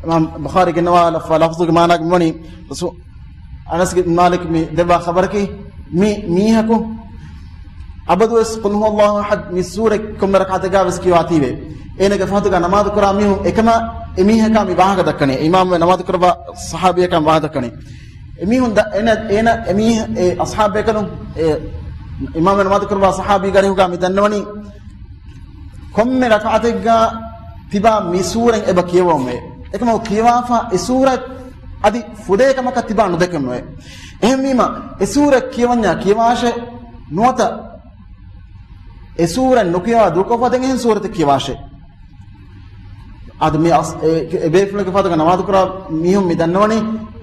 އިމާމް ބުޚާރީ ގެންނަވާ ލަފް-، ލަފްޒުގެ މާނާގަ ވަނީ، ރަސޫ-، އަނަސް ބިން މާލިކް މި ދެއްވާ ޚަބަރަކީ، މި މީހަކު އަބަދުވެސް ޤުލް ހުވައްލާހު އަޙަދް މި ސޫރަތް ކޮންމެ ރަކާތެއްގަވެސް ކިޔަވާތީވެ، އޭނަގެ ފަހަތުގަ ނަމާދު ކުރާ މީހުން އެކަމަށް އެމީހަކާ މި ވާހަކަ ދައްކަނީ. އިމާމު ނަމާދު ކުރައްވާ ޞަޙާބީއަކާ ވާހަކަ ދައްކަނީ. އެމީހުން ދަ-، އޭނަ، އޭނަ، އެމީހ-، އެ އަޞްޙާބު ބޭކަލުން، އެ އިމާމު ނަމާދު ކުރައްވާ ޞަޙާބީގެ އަރިހުގަ މި ދަންނަވަނީ، ކޮންމެ ރަކާތެއްގަ ތިބާ މި ސޫރަތް އެބަ ކިޔަވަމެވެ. އެކަމަކު ކިޔަވާފަ އެ ސޫރަތް އަދި ފުދޭ ކަމަކަށް ތިބާ ނުދެކެމެވެ. އެހެންވީމަ، އެ ސޫރަތް ކިޔަވަންޏާ ކިޔަވާށޭ، ނުވަތަ އެ ސޫރަތް ނުކިޔަވާ ދޫކޮށްފަ ދެން އެހެން ސޫރަތެއް ކިޔަވާށޭ. އަދި މި އަސް-، އެ، އެ ބޭފުޅެއްގެ ފަހަތުގަ ނަމާދު ކުރާ މީހުން މި ދަންނަވަނީ،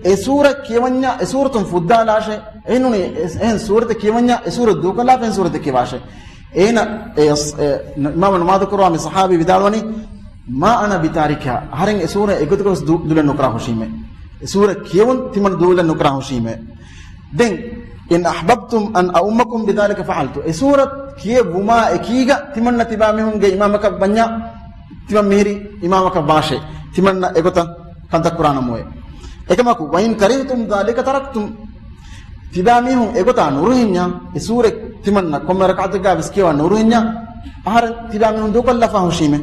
އެ ސޫރަތް ކިޔަވަންޏާ އެ ސޫރަތުން ފުއްދާލާށޭ. އެހެންނޫނީ، އެ، އެހެން ސޫރަތެއް ކިޔަވަންޏާ އެ ސޫރަތް ދޫކޮށްލާފަ އެހެން ސޫރަތެއް ކިޔަވާށޭ. އޭނަ، އެ، އެ، އިމާމު ނަމާދު ކުރައްވާ މި ޞަޙާބީ ވިދާޅުވަނީ، "ما أنا بتاركها"، އަހަރެން އެ ސޫރަ އެގޮތަކަށް ވެސް ދޫ-، ދޫލަން ނުކުރާ ހުށީމޭ. އެ ސޫރަ ކިޔަވުން ތިމަން ދޫލަން ނުކުރާ ހުށީމޭ. ދެން، "إن أحببتم أن أؤمكم بذلك فعلت"، އެ ސޫރަ ކިޔެވުމާ އެކީގަ ތިމަންނަ ތިބާ މީހުންގެ އިމާމަކަށް ވަންޏާ، ތިމަން މިހިރީ އިމާމަކަށް ވާށޭ. ތިމަންނަ އެގޮތަށް ކަންތައް ކުރާނަމުވެ. އެކަމަކު، "وإن كرهتم ذلك تركتم"، ތިބާ މީހުން އެގޮތާ ނުރުހިންޏާ، އެ ސޫރަ ތިމަންނަ ކޮންމެ ރަކާތެއްގަ ވެސް ކިޔަވާ ނުރުހިންޏާ، އަހަރެން ތިބާ މީހުން ދޫކޮށްލާފަ ހުށީމޭ.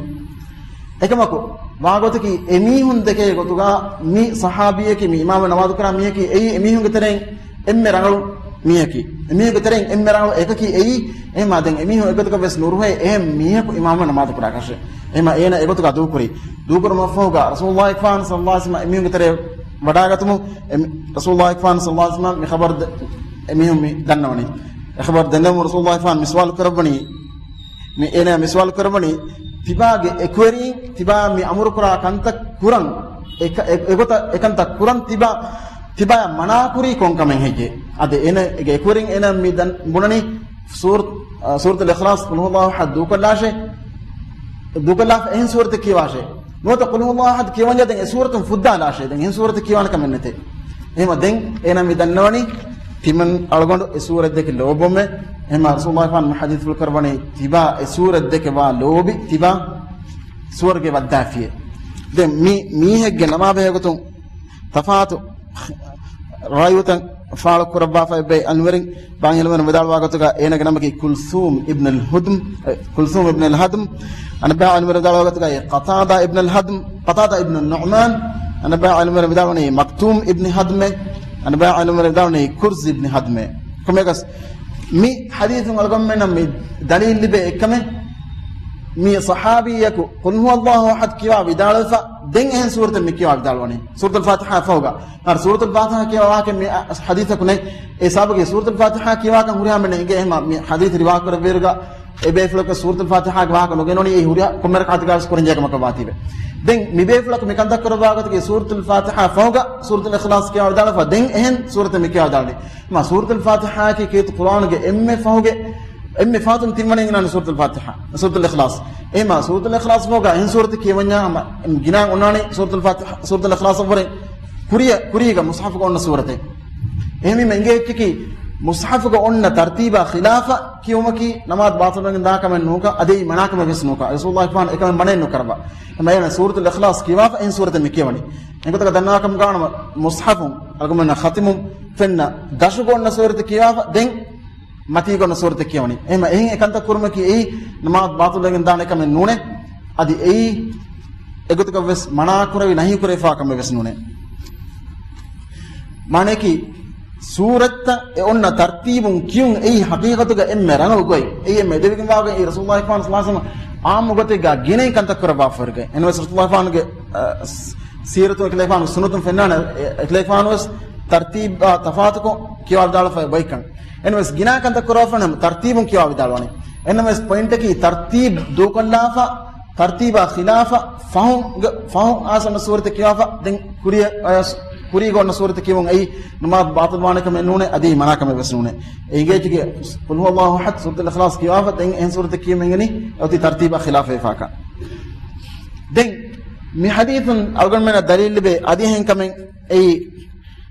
އެކަމަކު، ވާގޮތަކީ އެމީހުން ދެކޭ ގޮތުގަ މި ޞަޙާބީއަކީ، މި އިމާމު ނަމާދު ކުރާ މީހަކީ އެއީ އެމީހުންގެ ތެރެއިން އެންމެ ރަނގަޅު މީހަކީ. އެމީހުންގެ ތެރެއިން އެންމެ ރަނގަޅު އެކަކީ އެއީ. އެހެމާ ދެން އެމީހުން އެގޮތަކަށް ވެސް ނުރުހޭ އެހެން މީހަކު އިމާމު ނަމާދު ކުރާކަށެއް. އެހެމާ އޭނަ އެގޮތުގަ ދޫކުރީ. ދޫކުރުމަށްފަހުގަ ރަސޫލުﷲ ފާން ޞައްލަﷲ ޢަލައިހި ވަސައްލަމަ އެމީހުންގެ ތެރެއަށް ވަޑާގަތުމު، އެ ރަސޫލުﷲ ފާން ޞައްލަﷲ ޢަލައިހި ވަސައްލަމަ މި ޚަބަރު ދެ-، އެމީހުން މި ދަންނަވަނީ. އެ ޚަބަރު ދެންނެވުމު ރަސޫލުﷲ ފާން މި ސުވާލު ކުރައްވަނީ، މި އޭނަ މި ސުވާލު ކުރައްވަނީ، ތިބާގެ އެކުވެރީން، ތިބާ މި އަމުރު ކުރާ ކަންތައް ކުރަން، އެ ކަ-، އެ-، އެގޮތަށް އެކަންތައް ކުރަން ތިބާ، ތިބާޔަށް މަނާކުރީ ކޮން ކަމެއް ހެއްޔޭ؟ އަދި އޭނަ އޭގެ އެކުވެރިން އޭނަ މި ދަން ބުނަނީ ސޫރަ-، އަ، ސޫރަތުލް އިޚްލާޞް، ޤުލް ހުވައްލާހު އަޙަދް ދޫކޮށްލާށޭ، ދޫކޮށްލާފަ އެހެން ސޫރަތެއް ކިޔަވާށޭ. ނުވަތަ ޤުލް ހުވައްލާހު އަޙަދް ކިޔަވަންޏާ ދެން އެ ސޫރަތުން ފުއްދާލާށޭ. ދެން އެހެން ސޫރަތެއް ކިޔަވާނެ ކަމެއް ނެތޭ. އެހެމަ ދެން އޭނަ މި ދަންނަވަނީ ތިމަން އަޅުގަނޑު އެ ސޫރަތް ދެކެ ލޯބިވުމޭ. އެހެމަ ރަސޫލުﷲ ފާން މި ޙަދީޘްފުޅު ކުރައްވަނީ ތިބާ އެ ސޫރަތް ދެކެ ވާ ލޯބި ތިބާ ސުވަރުގެ ވައްދާފިޔޭ. ދެން މި މީހެއްގެ ނަމާ ބެހޭ ގޮތުން ތަފާތު ރަވާޔަތްތައް ފާޅު ކުރައްވާފައި އެއްބައި އަންވެރިން، ބާ އަންވެރިން ވިދާޅުވާ ގޮތުގަ އޭނަގެ ނަމަކީ ކުލްސޫމް އިބްނުލް ހުދްމް، އެ، ކުލްސޫމް އިބްނުލް ހަދްމް. އަނެއްބައި އަންވެރިން ވިދާޅުވާ ގޮތުގަ އެ ޤަތާދާ އިބްނުލް ހަދްމް، ޤަތާދާ އިބްނު ނުޢުމާން. އަނެއްބައި އަންވެރިން ވިދާޅުވަނީ މަކްތޫމް އިބްނި ހަދްމޭ. އަނެއްބައި އަންވެރިން ވިދާޅުވަނީ ކުރްޒް އިބްނި ހަދްމޭ. ކޮމެކަސް މި ޙަދީޘުން އަޅުގަނޑުމެންނަށް މި ދަލީލް ލިބޭ އެއްކަމެއް، މި ޞަޙާބީއަކު ޤުލް ހުވައްލާހު އަޙަދް ކިޔަވާ ވިދާޅުވެފަ، ދެން އެހެން ސޫރަތެއް މި ކިޔަވާ ވިދާޅުވަނީ. ސޫރަތުލް ފާތިޙާ ފަހުގަ. އަ، ސޫރަތުލް ފާތިޙާ ކިޔަވާކަށް މި، އަ، ޙަދީޘަކު ނެތް. އެ ސަބަބުގަ ސޫރަތުލް ފާތިޙާ ކިޔަވާކަން ހުރިހާ މެންނަށް އިނގޭ އެހެމަ މި ޙަދީޘް ރިވާ ކުރެއްވިއިރުގަ އެ ބޭފުޅަކަށް ސޫރަތުލް ފާތިޙާގެ ވާހަކަ ނުގެންނަވަނީ އެ ހުރިހާ ކޮންމެ ރަކާތެއްގަވެސް ކުރަންޖެހޭ ކަމަކަށް ވާތީވެ. ދެން މި ބޭފުޅަކު މި ކަންތައް ކުރައްވާ ގޮތަކީ ސޫރަތުލް ފާތިޙާ ފަހުގަ ސޫރަތުލް އިޚްލާޞް ކިޔަވާ ވިދާޅުވެފަ ދެން އެހެން ސޫރަތެއް މި ކިޔަވާ ވިދާޅުވަނީ. މާ ސޫރަތުލް ފާތިޙާއަކީ ކީރިތި ޤުރްއާނުގެ އެންމެ ފަހުގެ، އެންމެ ފަހަތުން ތިންވަނައިން ގިނަ ސޫރަތުލް ފާތިޙާ، ސޫރަތުލް އިޚްލާޞް. އެހެމަ ސޫރަތުލް އިޚްލާޞް ފަހުގަ އެހެން ސޫރަތެއް ކިޔަވަންޏާ ހަމަ ގިނަ އޮންނާނީ ސޫރަތުލް ފާތިޙާ، ސޫރަތުލް އިޚްލާޞް ވަރެ ކުރިއަށް، ކުރީގަ މުޞްޙަފުގަ އޮންނަ ސޫރަތެއް. އެހެންވީމަ އިނގޭ އެއްޗަކީ މުޞްޙަފުގަ އޮންނަ ތަރްތީބާ ޚިލާފަށް ކިޔުމަކީ ނަމާދު ބާޠިލުވެގެން ދާ ކަމެއް ނޫންކަން، އަދި އެއީ މަނާ ކަމެއް ވެސް ނޫންކަން. ރަސޫލުﷲ ފާން އެކަމެއް މަނައެއް ނުކުރައްވާ. އެހެމަ އޭނަ ސޫރަތުލް އިޚްލާޞް ކިޔަވާފަ އެހެން ސޫރަތެއް މި ކިޔަވަނީ. އެގޮތަކަށް ދަންނަވާކަމުގަ މުޞްޙަފުން އަޅުގަނޑުމެންނަށް ޚަތިމުން ފެންނަ ދަށުގަ އޮންނަ ސޫރަތެއް ކިޔަވާފަ ދެން މަތީގަ އޮންނަ ސޫރަތެއް ކިޔަވަނީ. އެހެމަ އެހެން އެކަންތައް ކުރުމަކީ އެއީ ނަމާދު ބާޠިލުވެގެން ދާނެ ކަމެއް ނޫނޭ. އަދި އެއީ އެގޮތަކަށް ވެސް މަނާ ކުރެވި ނަހީ ކުރެވިފާ ކަމެއް ވެސް ނޫނޭ. މާނައަކީ، ސޫރަތްތައް އެ އޮންނަ ތަރްތީބުން ކިޔުން އެއީ ޙަޤީޤަތުގަ އެންމެ ރަނގަޅު ގޮތް. އެއީ އެންމެ އެދެވިގެންވާ ގޮތް. އެއީ ރަސޫލުﷲ ފާން ޞައްލަﷲ ޢަލައިހި ވަސައްލަމަ ޢާއްމު ގޮތެއްގަ ގިނައިން ކަންތައް ކުރައްވާފަ ހުރި ގޮތް. އެހެންވެސް ރަސޫލުﷲ ފާނުގެ، އަ، ސީރަތުން އެކަލޭގެފާނު ސުންނަތުން ފެންނާނެ، އެ، އެކަލޭގެފާނު ވެސް ތަރްތީބާ ތަފާތުކޮށް ކިޔަވާ ވިދާޅުވެފަ ބައެއްކަން. އެހެންވެސް ގިނަ ކަންތައް ކުރައްވާފަ ނަމަ ތަރްތީބުން ކިޔަވާ ވިދާޅުވަނީ. އެހެންވެސް ޕޮއިންޓަކީ ތަރްތީބު ދޫކޮށްލާފަ، ތަރްތީބާ ޚިލާފަށް ފަހުން، ފަހުން އައިސް އޮންނަ ސޫރަތެއް ކިޔަވާފަ، ދެން ކުރިއަށް އައިސް، ކުރީގަ އޮންނަ ސޫރަތެއް ކިޔެވުން އެއީ ނަމާދު ބާޠިލުވާނެ ކަމެއް ނޫނޭ، އަދި މަނާ ކަމެއް ވެސް ނޫނޭ. އެ އިނގޭތީގެ ޤުލް ހުވައްލާހު އަޙަދް، ސޫރަތުލް އިޚްލާޞް ކިޔަވާފަ، ދެން އެހެން ސޫރަތެއް ކިޔަމަން އެނގެނީ އޮތީ ތަރްތީބާ ޚިލާފަށް ވެފާކަން. ދެން މި ޙަދީޘުން އަޅުގަނޑުމެންނަށް ދަލީލު ލިބޭ އަދި އެހެން ކަމެއް އެއީ،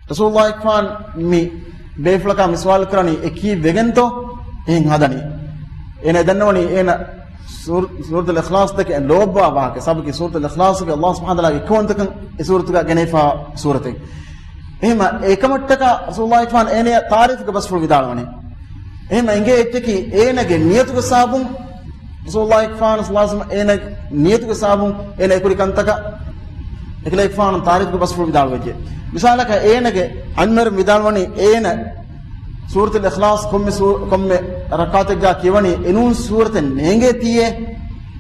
ރަސޫލުﷲ ފާން މި ބޭފުޅަކާ މި ސުވާލު ކުރަނީ އެކީ ވެގެންތޯ އެހެން ހަދަނީ؟ އޭނަ ދަންނަވަނީ އޭނަ ސޫރ-، ސޫރަތުލް އިޚްލާޞް ދެކެ ލޯބިވާ ވާހަކަ. ސަބަބަކީ ސޫރަތުލް އިޚްލާޞްގެ ﷲ ސުބްޙާނަހޫ ވަތަޢާލާގެ އެއްކައުވަންތަކަން އެ ސޫރަތުގަ ގެނެވިފާ ސޫރަތެއް. އެހެމަ އެކަމަށްޓަކާ ރަސޫލުﷲ ފާން އޭނަޔަށް ތާރީފުގެ ބަސްފުޅު ވިދާޅުވަނީ. އެހެން އެނގޭ އެއްޗަކީ އޭނަގެ ނިޔަތުގެ ސަބަބުން ރަސޫލުﷲ ފާނު ޞައްލަﷲ ޢަލައިހި ވަސައްލަމަ އޭނަ ނިޔަތުގެ ސަބަބުން އޭނަ އެކުރި ކަންތަކަށް އެކަލޭގެފާނު ތާރީފުގެ ބަސްފުޅު ވިދާޅުވެއްޖެ. މިސާލަކަށް އޭނަގެ އަންމަރު ވިދާޅުވަނީ އޭނަ ސޫރަތުލް އިޚްލާޞް ކޮންމެ ސޫ-، ކޮންމެ ރަކާތެއްގާ ކިޔަވަނީ އެނޫން ސޫރަތެއް ނޭނގޭތީއޭ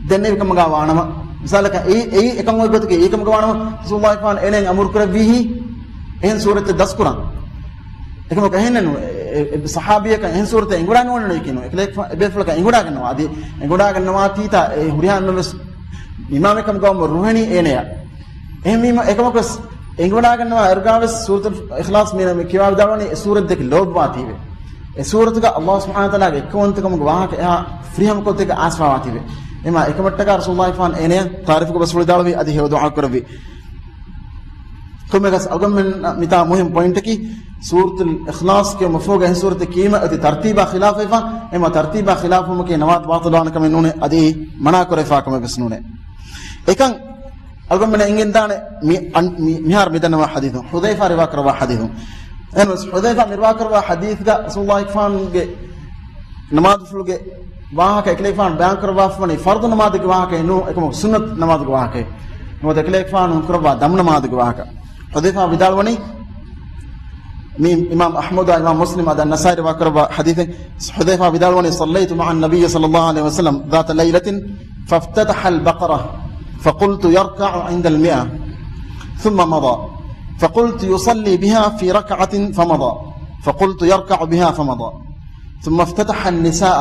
ދެންނެވި ކަމުގާ ވާނަމަ، މިސާލަކަށް އެއީ، އެއީ އެކަން އޮތް ގޮތަކީ އެކަމުގަ ވާނަމަ، ރަސޫލުﷲ ފާނު އޭނައަށް އަމުރު ކުރެއްވީހީ އެހެން ސޫރަތެއް ދަސްކުރަން. އެކަމަކު އެހެންނެއް ނޫން. އެ، އެ، އެ ޞަޙާބީއަކަށް އެހެން ސޫރަތެއް އެނގުނާނެ ނޫން ނުވި ކިނު. އެކަލޭގެފާ-، އެބޭފުޅަކަށް އެނގުނާގަންނަވާ. އަދި އެނގުނާގަންނަވާތީތާ އެ ހުރިހާ އެންމެންވެސް އިމާމެއް ކަމުގަ ވަމުން ރުހެނީ އޭނަޔަށް. އެހެންވީމަ އެކަމަކުވެސް އެނގުނާގަންނަވާ އިރުގާވެސް ސޫރަތުލް އިޚްލާޞް މީނަ މި ކިޔަވާ ވިދާޅުވަނީ އެ ސޫރަތް ދެކެ ލޯބިވާތީވެ. އެ ސޫރަތުގަ ﷲ ސުބްޙާނަހޫ ވަތަޢާލާގެ އެއްކައުވަންތަކަމުގެ ވާހަކަ އެހާ ފުރިހަމަކޮށްދޭކަށް އާސްވާވާތީވެ. އެމާ އެކަމަށްޓަކާ ރަސޫލުﷲ ފާނު އޭނަޔަށް ތާރީފުގެ ބަސްފުޅު ވިދާޅުވީ އަދި ހެޔޮ ދުޢާ ކުރެއްވި. ކޮންމެއަކަސް އަޅުގަނޑުމެން މިތާ މުހިންމު ޕޮއިންޓަކީ، ސޫރަތުލް އިޚްލާޞް ކިޔުމަށްފަހުގަ އެހެން ސޫރަތެއް ކިޔުމަށް އޮތީ ތަރްތީބާ ޚިލާފަށް ވެފަ. އެމާ ތަރްތީބާ ޚިލާފުވުމަކީ ނަމާދު ބާޠިލުވާނެ ކަމެއް ނޫނޭ، އަދި މަނާ ކުރެވިފާ ކަމެއް ވެސް ނޫނޭ. އެކަން އަޅުގަނޑުމެން އެނގެންދާނެ މި-، އަން-، މި-، މިހާރު މިދަންނަވާ ޙަދީޘު، ޙުޛައިފާ ރިވާކުރައްވާ ޙަދީޘު. އެހެންވެސް ޙުޛައިފާ މި ރިވާކުރައްވާ ޙަދީޘްގަ ރަސޫލުﷲ ފާނުގެ ނަމާދުފުޅުގެ ވާހަކަ އެކަލޭގެފާނު ބަޔާންކުރައްވާފަވަނީ ފަރުޟު ނަމާދުގެ ވާހަކައެއް ނޫން، އެކަމަކު ސުންނަތު ނަމާދުގެ ވާހަކައެއް. ނުވަތަ އެކަލޭގެފާނު ކުރައްވާ ދަމު ނަމާދުގެ ވާހަކަ. ޙުޛައިފާ ވިދާޅުވަނީ، މި އިމާމް އަޙްމަދު، އިމާމް މުސްލިމް އަދި ނަސާއީ ރިވާކުރައްވާ ޙަދީޘެއް. ޙުޛައިފާ ވިދާޅުވަނީ، صليت مع النبي صلى الله عليه وسلم ذات ليلة فافتتح البقرة فقلت يركع عند المائة ثم مضى فقلت يصلي بها في ركعة فمضى فقلت يركع بها فمضى ثم افتتح النساء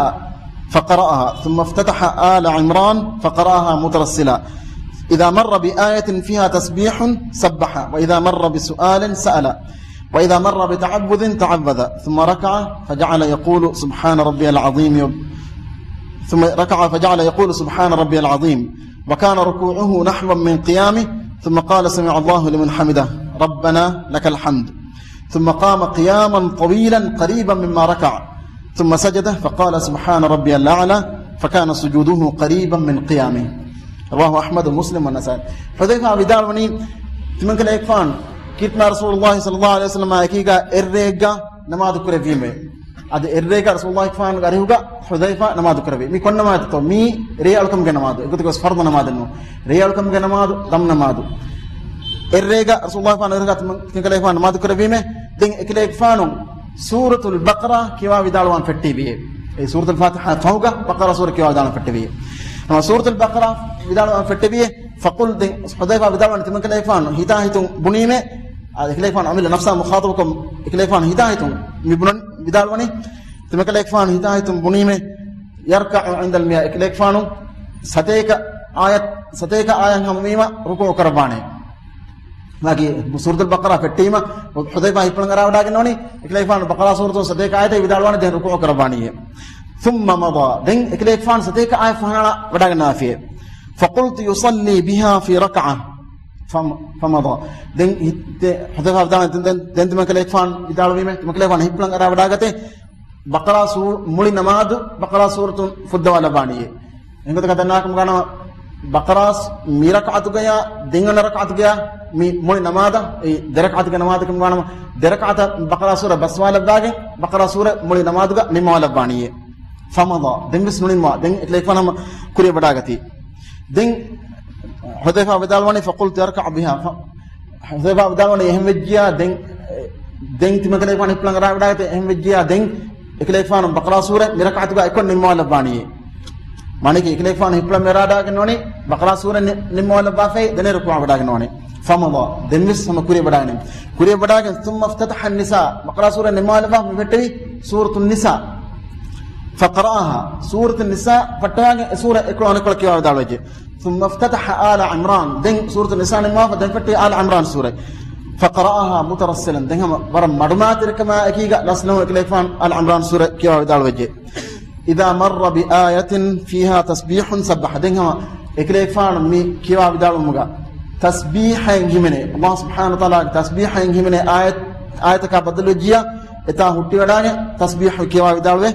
فقرأها ثم افتتح آل عمران فقرأها مترسلا إذا مر بآية فيها تسبيح سبح وإذا مر بسؤال سأل وإذا مر بتعوذ تعوذ ثم ركع فجعل يقول سبحان ربي العظيم ثم ركع فجعل يقول سبحان ربي العظيم وكان ركوعه نحوا من قيامه ثم قال سمع الله لمن حمده ربنا لك الحمد ثم قام قياما طويلا قريبا مما ركع ثم سجد فقال سبحان ربي الأعلى فكان سجوده قريبا من قيامه رواه أحمد ومسلم والنسائي. ޙުޛައިފާ ވިދާޅުވަނީ، ތިމަންކަލޭގެފާނު ކީރިތި މާތް ރަސޫލުﷲ ޞައްލަﷲ ޢަލައިހި ވަސައްލަމާ އެކީގަ އެއްރެއެއްގަ ނަމާދު ކުރެއްވީމޭ. އަދި އެއްރޭގަ ރަސޫލުﷲ ފާނުގެ އަރިހުގަ ޙުޛައިފާ ނަމާދު ކުރެއްވި. މީ ކޮން ނަމާދެއްތޯ؟ މީ ރޭ އަޅުކަމުގެ ނަމާދު. އެގޮތަކަށް ވެސް ފަރުޟު ނަމާދެއް ނޫން. ރޭ އަޅުކަމުގެ ނަމާދު، ދަމު ނަމާދު. އެއްރޭގަ ރަސޫލުﷲ ފާނުގެ އަރިހުގަ ތިމަންކަލޭގެފާނު ނަމާދު ކުރެއްވީމޭ. ދެން އެކަލޭގެފާނު ސޫރަތުލް ބަޤަރާ ކިޔަވާ ވިދާޅުވާން ފެއްޓީވިއޭ. އެ ސޫރަތުލް ފާތިޙާ ފަހުގަ ބަޤަރާ ސޫރަ ކިޔަވާ ވިދާޅުވާން ފެއްޓެވިއޭ. ނަމަ ސޫރަތުލް ބަޤަރާ ވިދާޅުވާން ފެއްޓެވިއޭ. ފަޤުލް، ދެން ޙުޛައިފާ ވިދާޅުވަނީ ތިމަންކަލޭގެފާނު ހިތާހިތުން ބުނީމޭ. އާ، އެކަލޭގެފާނު އަމިއްލަ ނަފްސާ މުޚާޠަބުކޮށް އެކަލޭގެފާނު ހިތާހިތުން މި ބުނަން ވިދާޅުވަނީ. ތިމަންކަލޭގެފާނު ހިތާހިތުން ބުނީމޭ، يركع عند المائة، އެކަލޭގެފާނު ސަތޭކަ އާޔަތް، ސަތޭކަ އާޔަތް ހަމަވީމަ ރުކޫޢު ކުރައްވާނެ. މާގި ސޫރަތުލް ބަޤަރާ ފެއްޓީމަ، ޙުޛައިފާ ހިތްޕުޅަށް އަރާ ވަޑައިގަންނަވަނީ، އެކަލޭގެފާނު ބަޤަރާ ސޫރަތުން ސަތޭކަ އާޔަތެއް ވިދާޅުވާނެ، ދެން ރުކޫޢު ކުރައްވާނީއޭ. ثم مضى، ދެން އެކަލޭގެފާނު ސަތޭކަ އާޔަތް ފަހަނަ ވަޑައިގަންނަވާފިއޭ. فقلت يصلي بها في ركعة فم-، فمضى. ދެން ހި-، ދެ-، ޙުޛައިފާ ވިދާޅުވަނީ، ދެން، ދެން، ދެން ތިމަންކަލޭގެފާނު ވިދާޅުވީމޭ، ތިމަންކަލޭގެފާނު ހިތްޕުޅަށް އަރާ ވަޑައިގަތޭ. ބަޤަރާ ސޫ-، މުޅި ނަމާދު ބަޤަރާ ސޫރަތުން ފުއްދަވާލައްވާނީއޭ. އެނގޮތަކަށް ދަންނާކަމުގަނަ ބަޤަރާ މި ރަކަޢަތުގަޔާ، ދެން އަންނަ ރަކަޢަތުގަޔާ، މި މުޅި ނަމާދަށް، އެ ދެ ރަކަޢަތުގެ ނަމާދަކަމުގަނަ، ދެ ރަކަޢަތަށް ބަޤަރާ ސޫރަ ބަސްވާލައްވާގެން، ބަޤަރާ ސޫރަ މުޅި ނަމާދުގަ ނިންމަވާލައްވާނީއޭ. فمضى، ދެން ވެސް ނުނިންމަވާ، ދެން އެކަލޭގެފާނު ހަމަ ކުރިއަށް ވަޑާގަތީ. ދެން ޙުޛައިފާ ވިދާޅުވަނީ، فقلت يركع بها، ފަ-، ޙުޛައިފާ ވިދާޅުވަނީ އެހެން ވެއްޖިއްޔާ ދެން، ދެން ތިމަންކަލޭގެފާނު ހިތްޕުޅަށް އަރާ ވަޑާގަތޭ، އެހެން ވެއްޖިއްޔާ ދެން އެކަލޭގެފާނު ބަޤަރާ ސޫރަ މި ރަކަޢަތުގަ އެއްކޮށް ނިންމަވާލައްވާނީއޭ. މާނައަކީ އެކަލޭގެފާނު ހިތްޕުޅަށް މި އަރާ ވަޑާގަންނަވަނީ، ބަޤަރާ ސޫރަ ނި-، ނިންމަވާލައްވާފައި، ދެން ރުކޫޢަށް ވަޑާގަންނަވަނީ. فمضى، ދެން ވެސް ހަމަ ކުރިއަށް ވަޑާގަނެ. ކުރިއަށް ވަޑާގެން، ثم افتتح النساء، ބަޤަރާ ސޫރަ ނިންމަވާލައްވާ މި ފެއްޓެވީ ސޫރަތުން ނިސާ. فقرأها، ސޫރަތުން ނިސާ ފައްޓަވާގެން އެ ސޫރަ އެކޮޅު އަނެކޮޅަށް ކިޔަވާ ވިދާޅުވެއްޖެ. ثم افتتح آل عمران، ދެން ސޫރަތުން ނިސާ ނިންމަވާފަ ދެން ފެއްޓެވީ އާލް ޢިމްރާން ސޫރަ. فقرأها مترسلا، ދެން ހަމަ ވަރަށް މަޑުމާތެރިކަމާ އެކީގަ ލަސްލަހުން އެކަލޭގެފާނު އާލް ޢިމްރާން ސޫރަ ކިޔަވާ ވިދާޅުވެއްޖެ. إذا مر بآية فيها تسبيح سبح، ދެން ހަމަ އެކަލޭގެފާނު މި ކިޔަވާ ވިދާޅުވުމުގަ ތަސްބީޙައިން ހިމެނޭ، ﷲ ސުބްޙާނަހޫ ވަތަޢާލާގެ ތަސްބީޙައިން ހިމެނޭ އާޔަތް، އާޔަތަކާ ބަދަލުވެއްޖިއްޔާ، އެތާ ހުއްޓިވަޑާގެން ތަސްބީޙު ކިޔަވާ ވިދާޅުވޭ.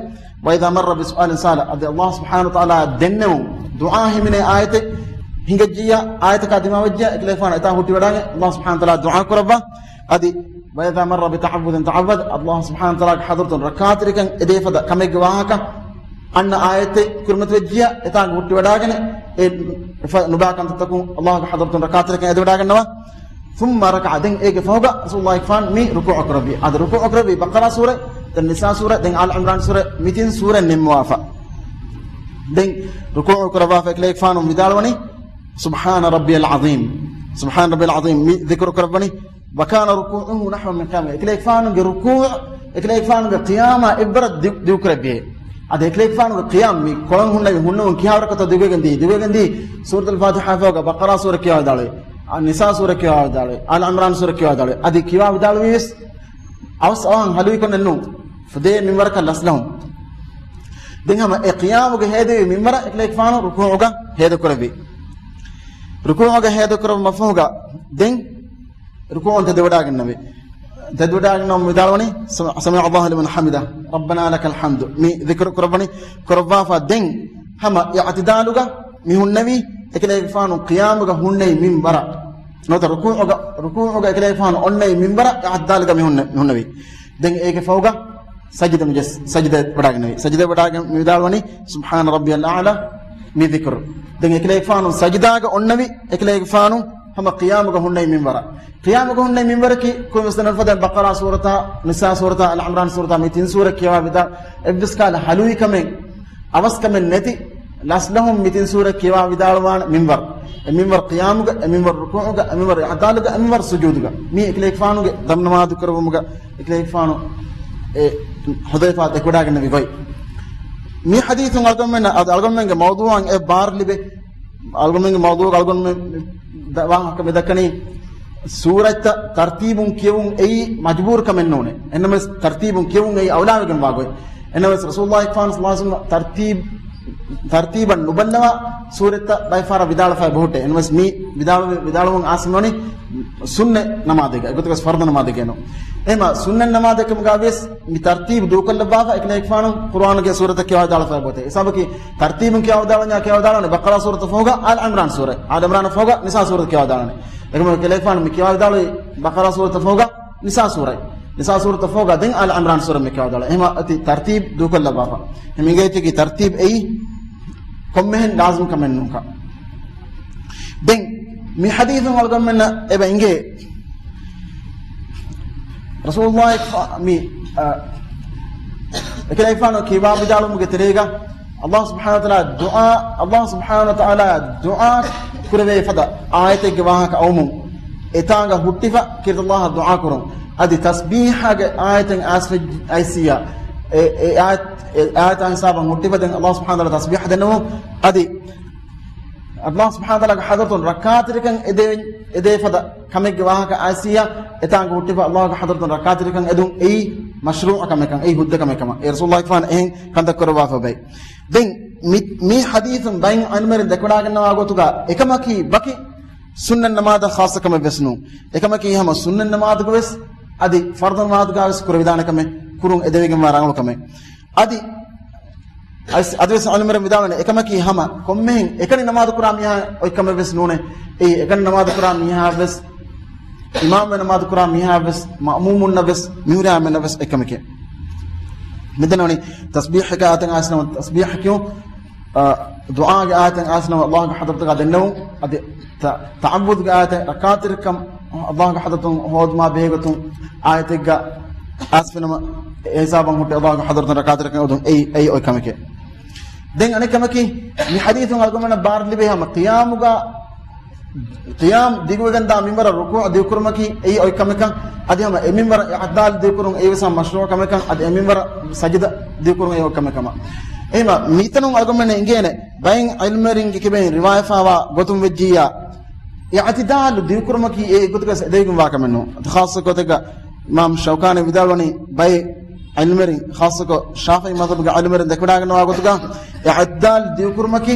وإذا مر بسؤال سأل، އަދި ﷲ ސުބްޙާނަހޫ ވަތަޢާލާ ދެންނެވުން ދުޢާ ހިމެނޭ އާޔަތެއް ހިނގައްޖިއްޔާ، އާޔަތަކާ ދިމާވެއްޖިއްޔާ، އެކަލޭގެފާނު އެތާ ހުއްޓިވަޑާގެން ﷲ ސުބްޙާނަހޫ ވަތަޢާލާ ދުޢާ ކުރައްވާ. އަދި، وإذا مر بتعوذ تعوذ، ﷲ ސުބްޙާނަހޫ ވަތަޢާލާގެ ޙަޟްރަތުން ރައްކާތެރިކަން އެދޭ ފަދަ ކަމެއްގެ ވާހަކަ އަންނަ އާޔަތެއް ކުރިމަތިވެއްޖިއްޔާ، އެތާނގަ ހުއްޓިވަޑާގެން އެ ނުބާ ކަންތައްތަކުން ﷲގެ ޙަޟްރަތުން ރައްކާތެރިކަން އެދިވަޑާގަންނަވާ. ثم ركع، ދެން އޭގެ ފަހުގަ ރަސޫލުﷲ ފާން މި ރުކޫޢު ކުރެއްވި. އަދި ރުކޫޢު ކުރެއްވީ ބަޤަރާ ސޫރަ، ދެން ނިސާ ސޫރަ، ދެން އާލު ޢިމްރާން ސޫރަ، މި ތިން ސޫރަ ނިންމަވާފަ. ދެން ރުކޫޢު ކުރައްވާފަ އެކަލޭގެފާނު ވިދާޅުވަނީ، سبحان ربي العظيم، سبحان ربي العظيم، މި ޛިކުރު ކުރައްވަނީ. وكان ركوعه نحو من قيامه، އެކަލޭގެފާނުގެ ރުކޫޢު، އެކަލޭގެފާނުގެ ޤިޔާމާ އެއްވަރަށް ދި-، ދިގުކުރެއްވިއޭ. އަދި އެކަލޭގެފާނުގެ ޤިޔާމް މި ކޮޅަން ހުންނެވި ހުންނެވުން ކިހާވަރަކަށްތޯ ދިގުވެގެން ދިޔައީ، ދިގުވެގެން ދިޔައީ ސޫރަތުލް ފާތިޙާ ފަހުގަ ބަޤަރާ ސޫރަ ކިޔަވާ ވިދާޅުވި، އަ، ނިސާ ސޫރަ ކިޔަވާ ވިދާޅުވި، އާލު ޢިމްރާން ސޫރަ ކިޔަވާ ވިދާޅުވި. އަދި ކިޔަވާ ވިދާޅުވީވެސް އަވަސް އަވަހަށް ހަލުވިކޮށް ނޫން، ފުދޭ މިންވަރަކަށް ލަސްލަހުން. ދެން ހަމަ އެ ޤިޔާމުގަ ހޭދެވި މިންވަރަށް އެކަލޭގެފާނު ރުކޫޢުގަ ހޭދަކުރެއްވި. ރުކޫޢުގަ ހޭދަކުރެއްވުމަށްފަހުގަ ދެން ރުކޫޢުން ތެދުވެވަޑާގެންނެވި. ތެދުވެވަޑާގެންނަވަން ވިދާޅުވަނީ، سمع الله لمن حمده، ربنا لك الحمد، މި ޛިކުރު ކުރައްވަނީ. ކުރައްވާފަ ދެން ހަމަ އިޢުތިދާލުގަ މި ހުންނެވީ، އެކަލޭގެފާނު ޤިޔާމުގަ ހުންނެވި މިންވަރަށް. ނުވަތަ ރުކޫޢުގަ، ރުކޫޢުގަ އެކަލޭގެފާނު އޮންނެވި މިންވަރަށް އިޢުތިދާލުގަ މި ހުންނެ-، ހުންނެވި. ދެން އޭގެ ފަހުގަ ސަޖިދަ ނުޖެސް، ސަޖިދަ ވަޑާގެންނެވި. ސަޖިދަ ވަޑާގެން މި ވިދާޅުވަނީ، سبحان ربي الأعلى، މި ޛިކުރު. ދެން އެކަލޭގެފާނު ސަޖިދާގަ އޮންނެވި، އެކަލޭގެފާނު ހަމަ ޤިޔާމުގަ ހުންނެވި މިންވަރަށް. ޤިޔާމުގަ ހުންނެވި މިންވަރަކީ ކުރިމަސްދަނަން ފަދަ ބަޤަރާ ސޫރަތާ، ނިސާ ސޫރަތާ، އާލު ޢިމްރާން ސޫރަތާ، މި ތިން ސޫރަ ކިޔަވާ ވިދާ، އެއްވެސް ކަހަލަ ހަލުވިކަމެއް، އަވަސްކަމެއް ނެތި، ލަސްލަހުން މި ތިން ސޫރަ ކިޔަވާ ވިދާޅުވާނެ މިންވަރު. އެ މިންވަރު ޤިޔާމުގަ، އެ މިންވަރު ރުކޫޢުގަ، އެ މިންވަރު އިޢުތިދާލުގަ، އެ މިންވަރު ސުޖޫދުގަ. މީ އެކަލޭގެފާނުގެ ދަމް ނަމާދު ކުރެއްވުމުގަ އެކަލޭގެފާނު އެ ޙުޛައިފާ ދެކެވަޑާގެންނެވި ގޮތް. މި ޙަދީޘުން އަޅުގަނޑުމެންނަށް، އަދި އަޅުގަނޑުމެންގެ މައުޟޫޢަށް އެ ބާރު ލިބޭ، އަޅުގަނޑުމެންގެ މައުޟޫޢުގަ އަޅުގަނޑުމެން ދަ-، ވާހަކަ މި ދައްކަނީ، ސޫރަތްތައް ތަރްތީބުން ކިޔެވުން އެއީ މަޖުބޫރު ކަމެއް ނޫނޭ. އެހެންނަމަވެސް ތަރްތީބުން ކިޔެވުން އެއީ އައުލާވެގެންވާ ގޮތް. އެހެންނަމަވެސް ރަސޫލުﷲ ފާން ޞައްލަﷲ ޢަލައިހި ވަސައްލަމަ ތަރްތީބް، ތަރްތީބަށް ނުބައްލަވާ ސޫރަތްތައް ބައެއް ފަހަރަށް ވިދާޅުވެފައި ބެހުއްޓޭ. އެހެންނަމަވެސް މި ވިދާޅުވެ-، ވިދާޅުވުން އާސް ނުވަނީ ސުންނަތް ނަމާދެއްގަ، އެގޮތުގަސް ފަރުޟު ނަމާދެއްގައެއް ނޫން. އެހެންމަ ސުންނަތް ނަމާދެއްކަމުގަ ވިޔަސް މި ތަރްތީބު ދޫކޮށްލައްވާފަ އެކަލޭގެފާނު ޤުރުއާނުގެ ސޫރަތައް ކިޔަވާ ވިދާޅުވެފައި ބެހުއްޓޭ. އެ ސަބަބަކީ ތަރްތީބުން ކިޔަވާ ވިދާޅުވަންޏާ ކިޔަވާ ވިދާޅުވަނީ ބަޤަރާ ސޫރަތު ފަހުގަ އާލު ޢިމްރާން ސޫރަ، އާލު ޢިމްރާނަށް ފަހުގަ ނިސާ ސޫރަތު ކިޔަވާ ވިދާޅުވަނީ. އެކަމަ އެކަލޭގެފާނު މި ކިޔަވާ ވިދާޅުވީ ބަޤަރާ ސޫރަތު ފަހުގަ ނިސާ ސޫރަތު، ނިސާ ސޫރަތު ފަހުގަ ދެން އާލު ޢިމްރާން ސޫރަ މި ކިޔަވާ ވިދާޅުވަނީ. އެހެންމަ އަދި ތަރްތީބު ދޫކޮށްލައްވާފަ. އެހެންމަ އިނގޭތީ ތަރްތީބު އެއީ ކޮންމެހެން ލާޒިމް ކަމެއް ނޫންކަން. ދެން މި ޙަދީޘުން އަޅުގަނޑުމެންނަށް އެބަ އިނގޭ، ރަސޫލުﷲ ފާ-، މި، އަ، އެކަލޭގެފާނު ކިޔަވާ ވިދާޅުވުމުގެ ތެރޭގަ ﷲ ސުބްޙާނަހޫ ވަތަޢާލާ ދުޢާ، ﷲ ސުބްޙާނަހޫ ވަތަޢާލާ ދުޢާ ކުރެވޭ ފަދަ އާޔަތެއްގެ ވާހަކަ އައުމުން، އެތާނގަ ހުއްޓިފަ ކީރިތި ﷲ އަށް ދުޢާ ކުރުން. އަދި ތަސްބީޙާގެ އާޔަތެއް އައިސް ވެ-، އައިސިއްޔާ، އެ، އެ އާޔަތް، އެ އާޔަތާ ހިސާބަށް ހުއްޓިފަ ދެން ﷲ ސުބްޙާނަހޫ ވަތަޢާލާ ތަސްބީޙަ ދެންނެވުން. އަދި ﷲ ސުބްޙާނަހޫ ވަތަޢާލާގެ ޙަޟްރަތުން ރައްކާތެރިކަން އެދެވެން-، އެދޭ ފަދަ ކަމެއްގެ ވާހަކަ އައިސިއްޔާ، އެތާނގަ ހުއްޓިފަ ﷲގެ ޙަޟްރަތުން ރައްކާތެރިކަން އެދުން އެއީ މަޝްރޫޢު ކަމެއްކަން، އެއީ ހުއްދަ ކަމެއްކަމަށް އެ ރަސޫލުﷲ ފާން އެހެން ކަންތައް ކުރައްވާފަ ބައި. ދެން މި، މި ޙަދީޘުން ބައެއް ޢިލްމުވެރިން ދެކެވަޑާގަންނަވާ ގޮތުގަ އެކަމަކީ ވަކި ސުންނަތް ނަމާދަށް ޚާއްޞަ ކަމެއް ވެސް ނޫން. އެކަމަކީ ހަމަ ސުންނަތް ނަމާދުގަ ވެސް އަދި ފަރުޟު ނަމާދުގަ ވެސް ކުރެވިދާނެ ކަމެއް، ކުރުން އެދެވިގެންވާ ރަނގަޅު ކަމެއް. އަދި އަދި، އަދިވެސް ޢިލްމުވެރިން ވިދާޅުވަނީ، އެކަމަކީ ހަމަ ކޮންމެހެން އެކަނި ނަމާދު ކުރާ މީހާ އޮތް ކަމެއް ވެސް ނޫނޭ. އެއީ އެކަނި ނަމާދު ކުރާ މީހާ ވެސް، އިމާމްވެ ނަމާދު ކުރާ މީހާ ވެސް، މައުމޫމުންނަށް ވެސް، މިހުރިހާ އެންމެންނަށް ވެސް އެއްކަމެކޭ. މިދެންނެވުނީ ތަސްބީޙްގެ އާޔަތެއް އައިސްނަމަ، ތަސްބީޙް ކިޔުން، އާ، ދުޢާގެ އާޔަތެއް އައިސްނަމަ، ﷲގެ ޙަޟްރަތުގަ ދެންނެވުން. އަދި ތަ-، ތަޢައްވުޛުގެ އާޔަތެއް ރައްކާތެރިކަން ﷲގެ ޙަޟްރަތުން ހޯދުމާ ބެހޭގޮތުން އާޔަތެއްގަ އައިސްފިނަމަ، އެ ހިސާބަށް ހުއްޓި ﷲގެ ޙަޟްރަތުން ރައްކާތެރިކަން އެދުން އެއީ، އެއީ އޮތް ކަމެކޭ. ދެން އަނެއް ކަމަކީ، މި ޙަދީޘުން އަޅުގަނޑުމެންނަށް ބާރު ލިބޭ ހަމަ ޤިޔާމުގަ، ޤިޔާމް ދިގުވެގެންދާ މިންވަރަށް ރުކޫޢު ދިގުކުރުމަކީ އެއީ އޮތް ކަމެކަން، އަދި ހަމަ އެ މިންވަރަށް އިޢުތިދާލު ދިގުކުރުން އެއީ ވެސް ހަމަ މަޝްރޫޢު ކަމެކަން، އަދި އެ މިންވަރަށް ސަޖިދަ ދިގުކުރުން އެއީ އޮތް ކަމެއް ކަމަށް. އެހެންމަ މިތަނުން އަޅުގަނޑުމެންނަށް އިނގޭނެ، ބައެއް ޢިލްމުވެރިންގެ ކިބައިން ރިވާޔަތްވާ ގޮތުން ވެއްޖިއްޔާ، އިޢުތިދާލު ދިގުކުރުމަކީ އެ ގޮތުގަސް އެދެވިގެންވާ ކަމެއް ނޫން. ޚާއްޞަ ގޮތެއްގަ އިމާމް ޝައުކާނީ ވިދާޅުވަނީ، ބައެއް ޢިލްމުވެރިން، ޚާއްޞަކޮށް ޝާފިޢީ މަޛްހަބުގެ ޢިލްމުވެރިން ދެކެވަޑާގަންނަވާ ގޮތުގަ، އިޢުތިދާލު ދިގުކުރުމަކީ،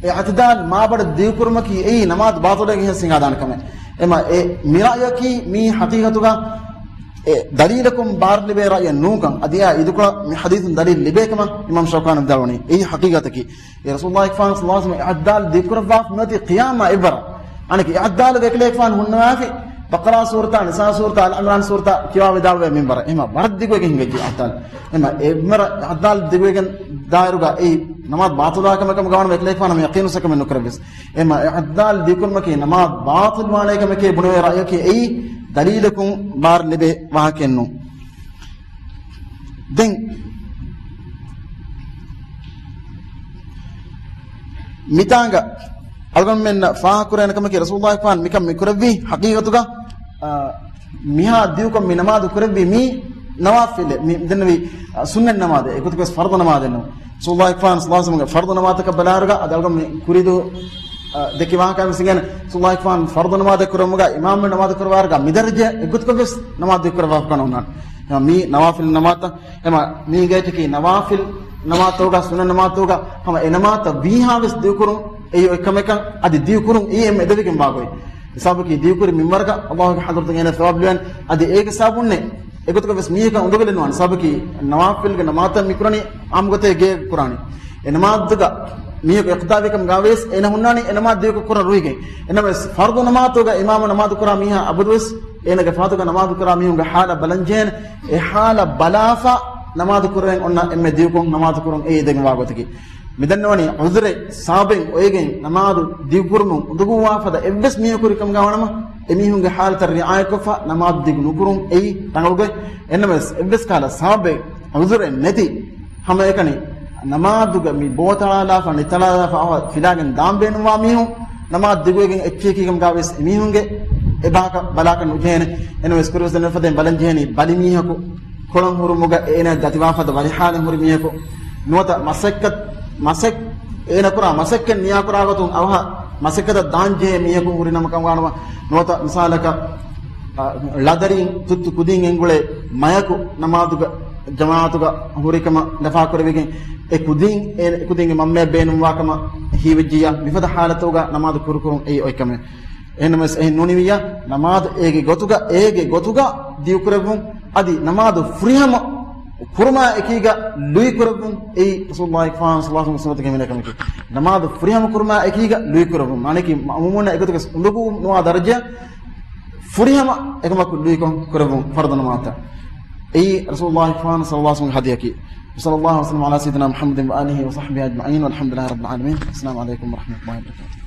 އިޢުތިދާލު މާބޮޑަށް ދިގުކުރުމަކީ އެއީ ނަމާދު ބާޠިލުވެގެން ހެއްސިނގާދާނެ ކަމެއް. އެމަ އެ މިރާޔަކީ މީ ޙަޤީޤަތުގަ އެ ދަލީލަކުން ބާރު ލިބޭ ރައްޔެއް ނޫންކަން، އަދި އާ އިދުކޮޅަށް މި ޙަދީޘުން ދަލީލު ލިބޭ ކަމަށް އިމާމް ޝައުކާނީ ވިދާޅުވަނީ. އެއީ ޙަޤީޤަތަކީ. އެ ރަސޫލުﷲ ފާން ޞައްލަﷲ ޢަލައިހި ވަސައްލަމަ އިޢުތިދާލު ދިގުކުރައްވާފަ ނުވަތީ ޤިޔާމާ އެއްވަރަށް. އަނެކި އިޢުތިދާލުގެ އެކަލޭގެފާނު ހުންނަވާފި، ބަޤަރާ ސޫރަތާ، ނިސާ ސޫރަތާ، އާލު ޢިމްރާން ސޫރަތާ ކިޔަވާ ވިދާޅުވޭ މިންވަރަށް. އެހެމަ ވަރަށް ދިގުވެގެން ހިނގައްޖެ އިޢުތިދާލު. އެހެމަ އެ މިންވަރަށް އިޢުތިދާލު ދިގުވެގެން ދާއިރުގަ އެއީ ނަމާދު ބާޠިލާ ކަމެއް ކަމަށް ވާނަމަ އެކަލޭގެފާނު ޔަޤީނު ސަކަމެއް ނުކުރެއްވިޔަސް. އެހެމަ އިޢުތިދާލު ދިގުކުރުމަކީ ނަމާދު ބާޠިލް ވާނޭ ކަމެކޭ ބުނެވޭ ރައްޔަކީ އެއީ ދަލީލަކުން ބާރު ލިބޭ ވާހަކައެއް ނޫން. ދެން މިތާނގަ އަޅުގަނޑުމެންނަށް ފާހަގަކުރެވޭނެ ކަމަކީ ރަސޫލުﷲ ފާން މިކަން މި ކުރެއްވީ ޙަޤީޤަތުގަ، އާ، މިހާ ދިގުކޮށް މި ނަމާދު ކުރެއްވީ މީ ނަވާފިލެއް، މި ދެންނެވީ، އާ، ސުންނަތް ނަމާދެއް، އެގޮތުގަވެސް ފަރުޟު ނަމާދެއް ނޫން. ރަސޫލުﷲ ފާން ޞައްލަﷲ ޢަލައިހި ވަސައްލަމަގެ ފަރުޟު ނަމާދަކަށް ބަލާއިރުގަ އަދި އަޅުގަނޑު މި ކުރިދު، އާ، ދެކި ވާހަކަ މިސިގެން ރަސޫލުﷲ ފާން ފަރުޟު ނަމާދެއް ކުރެއްވުމުގަ އިމާމު ނަމާދު ކުރައްވާއިރުގަ މިދަރަޖަ އެގޮތުގަވެސް ނަމާދު ދިގުކުރައްވާފަ ނުންނާނެ. މީ ނަވާފިލް ނަމާދުތައް. އެމަ މީގެ އެކަކީ ނަވާފިލް ނަމާދުތަކުގަ، ސުންނަތް ނަމާދުތަކުގަ ހަމަ އެ ނަމާދުތައް ވީހާވެސް ދިގުކުރުން އެއީ އޮތް ކަމެކަން، އަދި ދިގުކުރުން އެއީ އެންމެ އެދެވިގެން ވާގޮތް. ސަބަބަކީ ދިގުކުރި މިންވަރަކަށް ﷲ ގެ ޙަޟްރަތުން އޭނަ ސަވާބު ލިބޭނެ. އަދި އޭގެ ސަބަބުންނެއް އެގޮތުގަވެސް މީހަކަށް އުނދަގުލެއް ނުވާނެ. ސަބަބަކީ ނަވާފިލްގެ ނަމާދުތައް މިކުރަނީ އާއްމުގޮތެއް ގޭގަ ކުރާނީ. އެ ނަމާދުގަ މީހަކު އިޤްތިދާވިކަމުގަވެސް އޭނަ ހުންނާނީ އެ ނަމާދު ދިގުކުރަން ރުހިގެން. އެނަމަވެސް ފަރުޟު ނަމާދުގަ އިމާމު ނަމާދު ކުރާ މީހާ އަބަދުވެސް އޭނަގެ ފަހަތުގަ ނަމާދު ކުރާ މީހުންގެ ޙާލަށް ބަލަން ޖެހޭނެ. އެ ޙާލަށް ބަލާފަ ނަމާދު ކުރެވެން އޮންނަ އެންމެ ދިގުކޮށް ނަމާދު ކުރުން އެއީ އެދެގެން ވާ ގޮތަކީ. މިދަންނަވަނީ ޢުޛުރެއް ސަބަބެއް އޮތްގެން ނަމާދު ދިގުކުރުމުން އުނދަގޫވާ ފަދަ އެއްވެސް މީހަކު ހުރި ކަމުގަ ވާނަމަ، އެ މީހުންގެ ޙާލަތަށް ރިޢާޔަތްކޮށްފަ ނަމާދު ދިގު ނުކުރުން އެއީ ރަނގަޅުގޮތް. އެންނަމަވެސް އެއްވެސް ކަހަލަ ސަބަބެއް ޢުޛުރެއް ނެތި ހަމައެކަނި ނަމާދުގަ މި ބޯތަޅާލާފަ، ނިތަޅާލާފަ އަވަހަށް ފިލާގެން ދާން ބޭނުންވާ މީހުން ނަމާދު ދިގުވެގެން އެއްޗެހި ކަމުގަވެސް އެމީހުންގެ އެބަހަކަށް ބަލާކަށް ނުޖެހޭނެ. އެންނަމަވެސް ކުރިވެސް ދެންނެވިފަދައިން ބަލަން ޖެހޭނީ ބަލި މީހަކު ކޮޅަށް ހުރުމުގަ އޭނަ ދަތިވާފަދަ ވަރިހާލަށް ހުރި މީހަކު ނުވަތަ މަސައްކަތް، މަސައް، އޭނަ ކުރާ މަސައްކަތް ނިޔާކުރާ ގޮތުން އަވަހަށް މަސައްކަތަށް ދާން ޖެހޭ މީހަކު ހުރި ނަމަކަށް ވާނަމަ، ނުވަތަ މިސާލަކަށް، އަ، ޅަދަރިން ތުއްތު ކުދިން އެނގުޅޭ މަޔަކު ނަމާދުގަ ޖަމާޢަތުގަ ހުރިކަމަށް ލަފާކުރެވިގެން، އެ ކުދިން، އެ ކުދިންގެ މަންމަޔަށް ބޭނުންވާ ކަމަށް ހީވެއްޖިއްޔާ، މިފަދަ ޙާލަތުގަ ނަމާދު ކުރުކުރުން އެއީ އޮތް ކަމެއް. އެހެންނަމަވެސް އެހެން ނޫނިވިއްޔާ، ނަމާދު އޭގެ ގޮތުގަ، އޭގެ ގޮތުގަ ދިގުކުރެއްވުން، އަދި ނަމާދު ފުރިހަމަ ކުރުމާ އެކީގަ ލުއި ކުރެއްވުން އެއީ ރަސޫލުﷲ ފާން ޞައްލަﷲ ޢަލައިހި ވަސައްލަމަ ސުންނަތުގެ ހިމެނޭ ކަމަކީ. ނަމާދު ފުރިހަމަ ކުރުމާ އެކީގަ ލުއި ކުރެއްވުން. މާނައަކީ މައުމޫމުންނަށް އެގޮތުގަ އުނދަގޫ ނުވާ ދަރަޖައަށް ފުރިހަމަ އެކަމަކު ލުއިކޮށް ކުރެއްވުން ފަރުޟު ނަމާދުތައް. އެއީ ރަސޫލުﷲ ފާން ޞައްލަﷲ ޢަލައިހި ވަސައްލަމަގެ ހަދީސަކީ. وصلى الله وسلم على سيدنا محمد وآله وصحبه أجمعين والحمد لله رب العالمين. السلام عليكم ورحمة الله وبركاته.